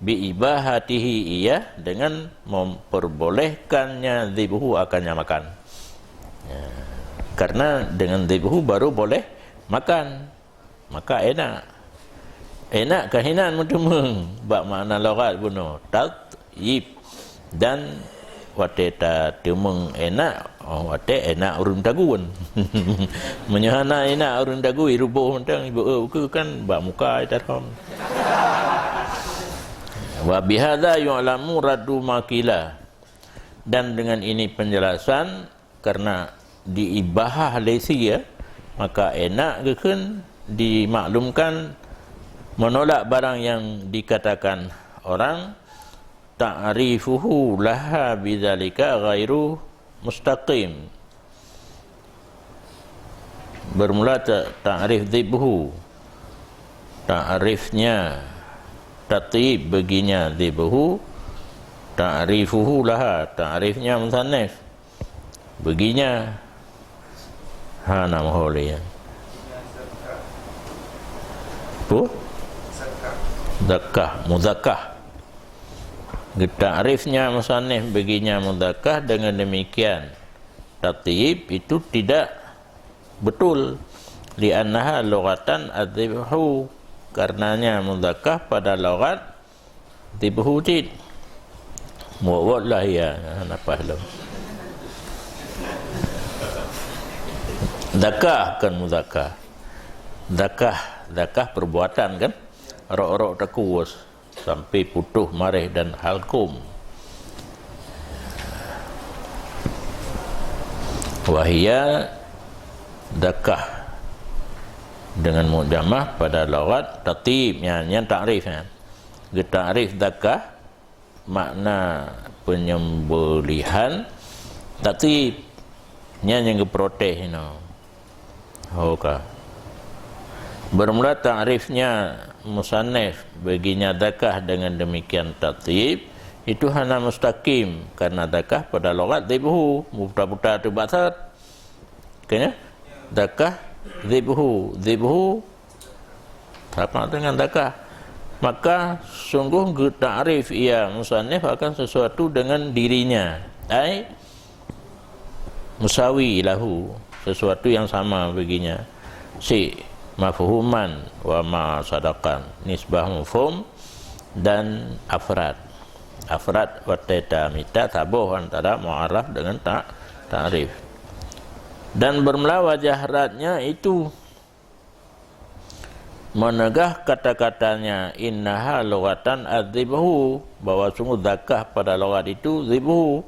Bi ibahatihi iyah, dengan memperbolehkannya zibhu akannya makan. Ya. Karena dengan zibhu baru boleh makan. Maka enak. Enak keuhinan meuteumeng bak makna logat bunoe. Tatyib. Dan watée tateumeng enak, oh, watée enak ureuëng tagun. Meunyoe hana enak ureuëng tagun, iruboh mantong, ibeu-eu ukeue kan bak muka itarhom. Wa bihadza yu'lamu raddu ma qila. Dan dengan ini penjelasan karena diibahah lé sie, maka enak geukheun dimaklumkan menolak barang yang dikatakan orang, ta'rifuhu laha bidzalika ghairu mustaqim. Bermula ta-, ta'rif zibhu. Ta'rifnya, tatyib baginya zibhu, ta'rifuhu laha, ta'rifnya musannif. Baginya, Ha, nama holi ya. Pu? Zakah, muzakkah. Geutarifnya musannif baginya muzakkah dengan demikian. Tatyib itu tidak betul. Li'annaha lughatan adzibhu. Karenanya muzakkah pada lughat dzibhu cit. Muwat lah ya, nafah lom. Zakah kan muzakkah. Zakah, zakah perbuatan kan? Rok-rok takuus sampai putuh mareh dan halkum. Wahia zakah dengan mujamah pada lughat tatyib, nyan, nyan takrif, ya. Geutakrif zakah makna penyembelihan tatyib. Nyan nyang geuprotes inoe. Ho ka. Bermula takrifnya musannif baginya zakah dengan demikian tatyib, itu hana mustaqim, karena zakah pada lughat dzibhu, buta-buta teuh batat. Kena? Zakah dzibhu, dzibhu sama dengan zakah. Maka sungguh geutakrif ia musannif akan sesuatu dengan dirinya. Ai musawi lahu, sesuatu yang sama baginya. Si mafhuman wa ma sadaqan, nisbah mafhum dan afrad. Afrad watée tamita saboh antara mu'arraf dengan ta-, ta'rif. Dan bermula wajah radnya itu meunegah kata-katanya, "Innaha lughatan adzibhu," bahwa sungguh zakah pada lughat itu dzibhu.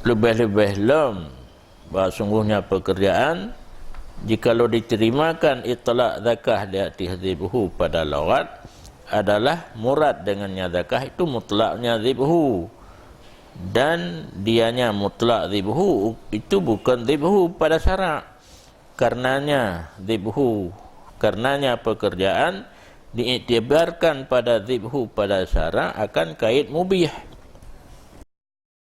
Leubeh-leubeh lom bahwa sungguhnya pekerjaan, jikalau diterimakan itlak zakah di atas dzibhu pada lughat, adalah murad dengannya zakah itu mutlaknya dzibhu. Dan dianya mutlak dzibhu itu bukan dzibhu pada syarak. Karenanya dzibhu, karenanya pekerjaan diiktibarkan pada dzibhu pada syarak akan kait mubih.